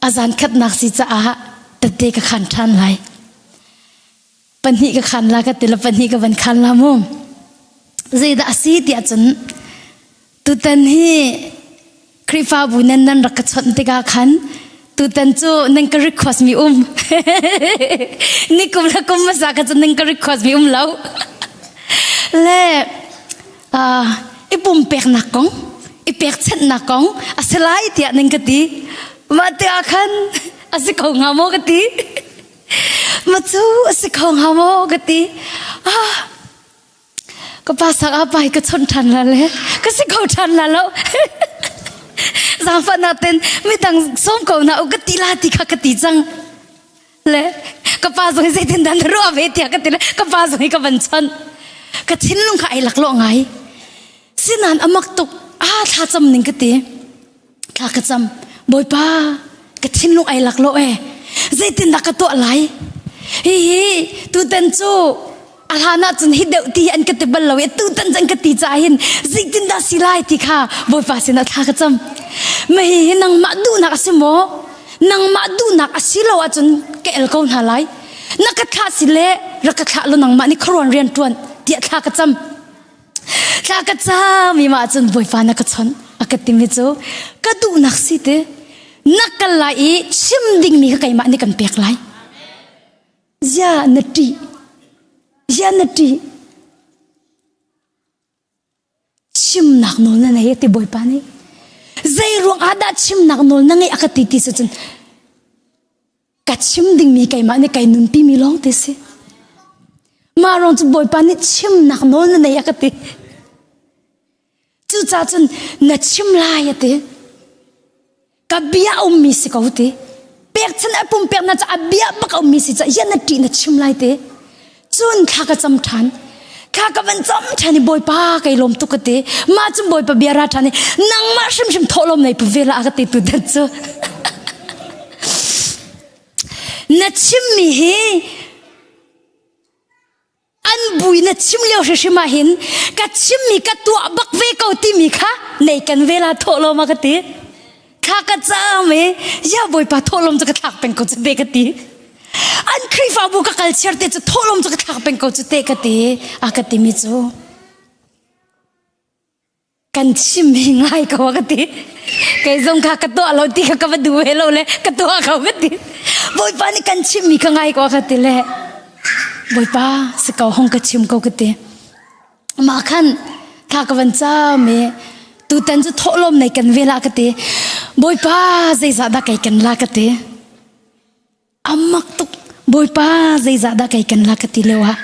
a zan khatnak si caah tette ka khan ṭhan lai. Pahnih ka khan la ka ti la pahnih ka van khan la mu. Zeidah a si tiah cun tutan hi Khrihfabu nan nan rak ka chawnh tikah khan tutan cu nan ka request mi um. Nikum le kum hmasa kha cu nan ka request mi um lo. Le i pumpeknak kong i pekchanhnak kong a si lai tiah nan ka ti. Mah tikah khan a si kho hnga maw ka ti. Ma cu a si kho hnga maw ka ti. Ah, ka pa sak ah pai ka chawnh ṭhan la le ka si kho ṭhan la lo. Zaangfahnak ten midang sawm ko na u ka ti la ti kha ka ti cang. Le ka pa zong hi zeitin dah na ruah ve tiah ka ti le ka pa zong hi ka van chawnh. Ka thinlung kha ai laklawh ngai. Sinan a mak tuk. Ah thla cam ning ka ti. Thla ka cam. Bawipa, ka thinlung ai laklawh e. Zeitindah ka tuah lai? Hihi tutan cu a hlan ah cun hi deuh ti an ka ti bal lo i tutan cu an ka ti caah hin zeitindah si lai ti kha Bawipa sinah thla ka cam. Mah hihi nangmah duhnak a si maw? Nangmah duhnak a si lo ahcun ka el ko hna lai. Na ka thlah si le rak ka thlah lo nangmah nih khuaruan rian ṭuan tiah thla ka cam. Thla ka cam i mah cun Bawipa na ka chawnh a ka timi cu ka duhnak si ti na kal lai i chim dingmi kha keimah nih kan pek lai. Zia na ṭih. Zia na ṭih. Chimnak nawl na nei ti Bawipa nih. Zei ruang ah dah chimnak nawl na ngeih a ka ti ti si cun ka chim dingmi keimah nih kai nunpi mi lawng te si. Mah ruang cu Bawipa nih chimnak nawl na nei a ka ti. Cucaah cun na chim lai a ti. Ka bia a ummi si ko ti. Pekchan a pumpek na ca a bia bak a ummi si ca ya na ṭih na chim lai ti. Cun thla ka cam ṭhan. Thla ka van cam ṭhan i Bawipa kai lawm tuk ka ti. Mah cun Bawipa bia ra ṭhan i nangmah hrimhrim thawhlawm nei pu ve la a ka ti tu dat cu. Na chimmi hi an bui na chim lio hrimhrim ah hin ka chimmi ka tuah bak ve ko timi kha nei kan ve la thawhlawm a ka ti. Thla ka cam i ya Bawipa thawhlawm cu ka thlak peng ko cu te ka ti. An Khrihfabu ka kal chiar te cu thawhlawm cu ka thlak peng ko cu te ka ti. A ka timi cu kan chim hi ngai ko a ka ti. Kei zong kha ka tuah lo ti kha ka va duh ve lo le ka tuah ko ka ti. Bawipa nih kan chimmi kha ngai ko a ka ti le Bawipa si ko hong ka chim ko ka ti. Mah khan thla ka van cam i tutan cu thawhlawm nei kan ve la ka ti. Bawipa zeizah dah kei kan la ka ti. Amak tuk Bawipa zeizah dah kei kan la ka ti lio ah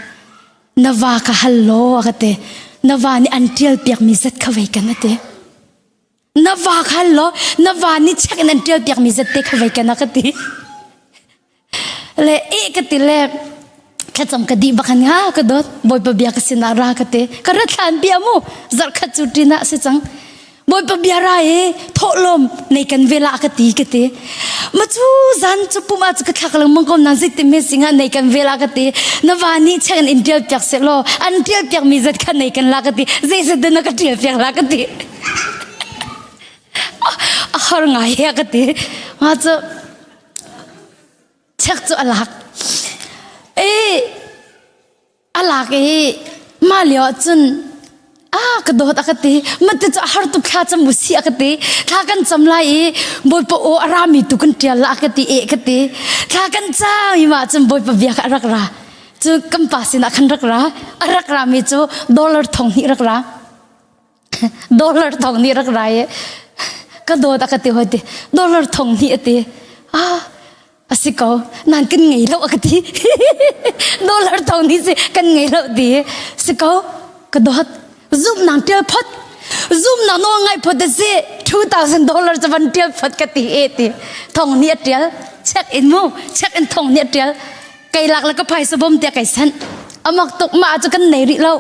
na va ka hal law a ka ti. Na va nih an ṭial piakmi zat kha vei kan a ti. Na va kha hal law na va nih check in an ṭial piakmi zat te kha vei kan a ka ti. Le e ka ti le thlacam ka dih bak nga ka dawt bawipa bia ka sinah ra ka ti ka ra thlan bia mu zarkhat cu ṭin ah si cang bawipa bia ra i thawhlawm nei kan vela ka ti ka ti ma cu zan cu pum ah cu ka thlak lengmang ko nan zeitin me singa nei kan vela ka ti na va nih chek in tial piak se law an tial piak mi zat kha nei kan la ka ti zei zat na ka tial piak la ka ti a har ngai ya ka ti ma cu Chek cu a lak. I a lak i mah lio ah cun a ka dawt a ka ti mate cu a har tuk thla cam u si a ka ti thla kan cam lai i bawipa aw a rami tu kan ṭial la a ka ti e ka ti thla kan cam i mah cun bawipa bia kha a rak ra cu kan pa sinah khan rak ra a rak rami cu dollar thong hnih rak ra dollar thong nih rak rai i ka dawt a ka ti hoi ti dollar thong hnih a ti ah a si ko nan kan ngei lo a ka ti dollar thong nih si kan ngei lo ti si ko ka dawt zumh nang tial phot zumh nang nawl ngai phot a si. 2000 dollar cu van tial phot ka ti e ti thong ni a tial check in mu check in thong ni a tial kei lak le ka phaisa bom tiah kai sanh amak tuk ma cu kan nei rih lo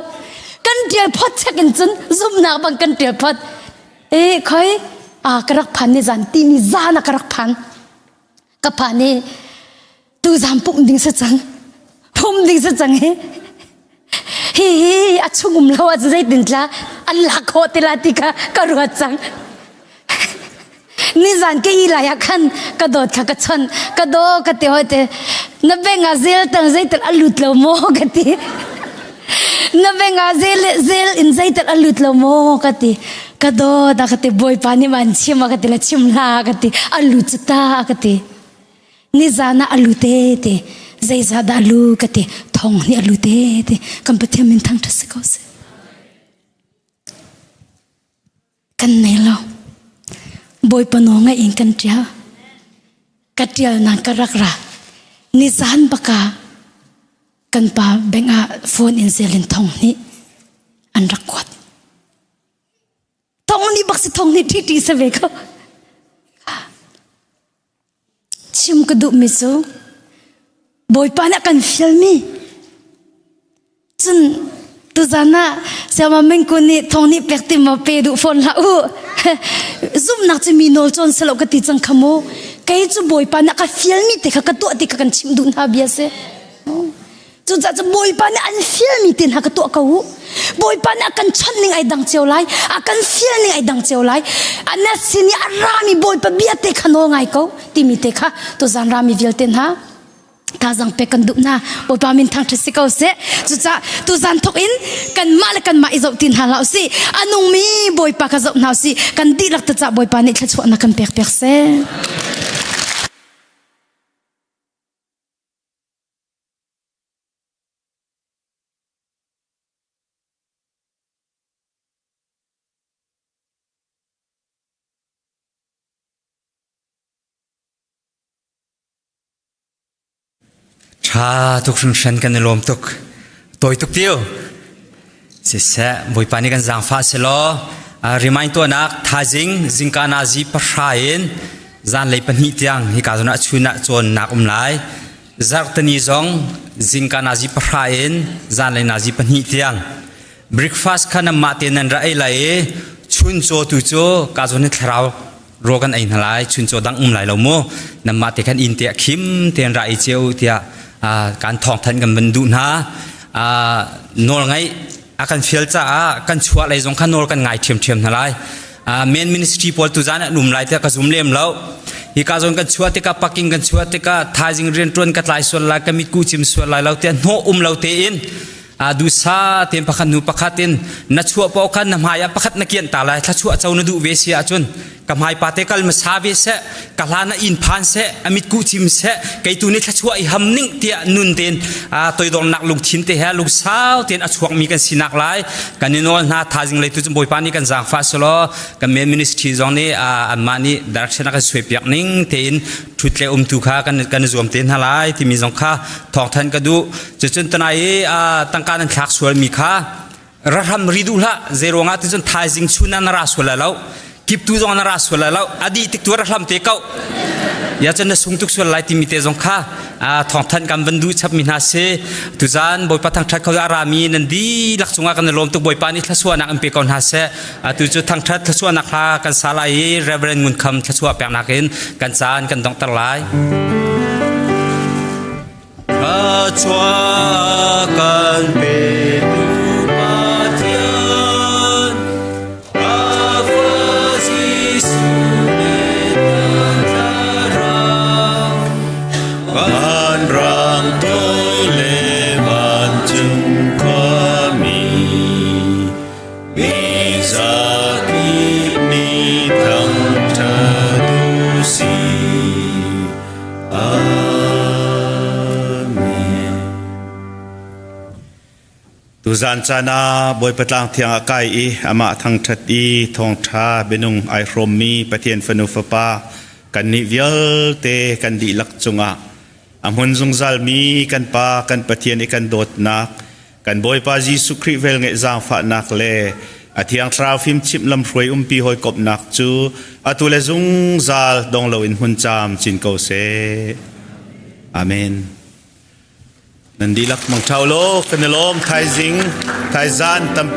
kan tial phot check in cun zumnak bang kan tial phot e khoi a ka rak phan ni zan ti ni zan a ka rak phan ka pa nih tu zan pumh ding si cang phum ding si cang hi hi hi a chung um lo ah zeitin tla an lak khawh ti la ti kha ka ruat cang nizan ke i lai ah khan ka dawt kha ka chon ka do ka ti hoi te na beng ah zel tang zeitel a lut lo maw ka ti na beng ah zel zel in zeitel a lut lo maw ka ti ka dawt a ka ti bawipa nih man chim a ka ti la chim hla a ka ti a lu cu ta a ka ti nizan ah a lu te ti zeizah dah lu ka ti thong nih a lu te ti kan pathian min thang ṭha si ko seh kan nei lo bawipa nawl ngaih in kan ṭial ka ṭial nang ka rak ra nizan baka kan pa bank ah phone in zel in thong nih an rak kuat thong nih bak si thong nih ṭhi ṭi se ve ko chim ka duh mi cu bawipa nih a kan fial mi cun tuzan ah siama mingku nih thong nih pek ti maw pe duh fawn hlah u zumhnak cu mi nawl cawn selo ka ti cang kha mu kei cu bawipa nih a ka fial mi te kha ka tuah ti kha kan chimh duh hna bia si Cucaah cu Bawipa nih an fialmi te hna ka tuah ko u. Bawipa nih a kan chawnh ning ai dang cio lai, a kan fial ning ai dang cio lai. Na sin i a rami Bawipa bia te kha nawl ngai ko timi te kha tuzan rami vialte hna thazaang pek kan duh hna. Bawipa min thangṭhat si ko seh. Cucaah tuzan thawk in kanmah le kanmah i zoh ti hna hlah usih. A nungmi Bawipa kha zoh hna usih. Kan dihlak te cah Bawipa nih thluachuahnak kan pek piak seh. Ṭha tuk hringhran kan i lawm tuk. Tawi tuk tiu. Siseh, Bawipa nih kan zaangfah selaw, remind tuahnak thaizing zingka nazi pahra in zanlei pahnih tiang hika zawn ah chun ah cawnnak um lai. Zarhteni zong zingka nazi pahra in zanlei nazi pahnih tiang. Breakfast kha nanmah te nan ra ei lai i chun caw tu cu ka zawn hi thlarau rawl kan ei hna lai chun caw dang um lai lo mu nanmah te khan inn te ah khim tein ra ei cio tiah kan thawng thanh kan van duh hna nawl ngaih a kan fial caah kan chuah lei zong kha nawl kan ngai ṭhiamṭhiam hna lai main ministry pawl tu zan an um lai tiah ka zum lem lo hi ka zawn kan chuah tikah parking kan chuah tikah thaizing rianṭuan ka tlai sual lai ka mitku cim sual lai lo tiah hnawh um lo tein dusa tein pakhat hnu pakhat in na chuah paoh khan na hmai ah pakhat na kianh ta lai thluachuah co na duh ve si ahcun ka hmai pa te kal hmasa ve seh ka hlan ah inn phan seh a mitkuh cim seh kei tu nih thluachuah i ham ning tiah nun tein toidornak lungthin te he lungsau tein a chuakmi kan sinak lai kan i nawl hna thazing lei tu cu bawipa nih kan zaangfah selaw kan main ministry zong nih anmah nih direction a kan suaipiak ning tein ṭhut le umtu kha kan kan zuam te hna lai timi zong kha thawngthan ka duh cucun tanai i tangka nan thlak sualmi kha rahram ri duh hlah zeiruangah ticun thaizing chun ah na ra sual lai lo kiptu zong na ra sual lai lo a dih tik tu rahlam te ko ya cun na sung tuk sual lai timi te zong kha thawngthan kan van duh chapmi hna si tuzan bawipa thangthat kho a rami nan dihlak cungah kan i lawm tuk bawipa nih thlasuanak in pe ko hna seh atu cu thangthat thluachuahnak hla kan sa lai i Reverend Ngun Kham thluachuah peknak in kan caan kan donghter lai. Thluachuah kan petu Pathian, Kafa Jesuh le Thlarau, Vanrang toi le vancung khuami, Mizakip nih thangṭhat u sih. Amen. Tuzan caan ah Bawipa tlang thiang ah kai i amah thangṭhat i thawngṭha bianung ai hrawmmi Pathian fanu fapa kannih vialte kan dihlak cungah a hmun zungzalmi kan Pa kan Pathian i kan dawtnak kan Bawipa Jesuh Khrih velngeih zaangfahnak le A thiang thlarau fimchimh lamhruai umpi hawikomhnak cu atu le zungzal dong loin hmun camcin ko seh. Amen. Nan dihlak mangṭha u law kan i lawm thaizing thaizan tampi.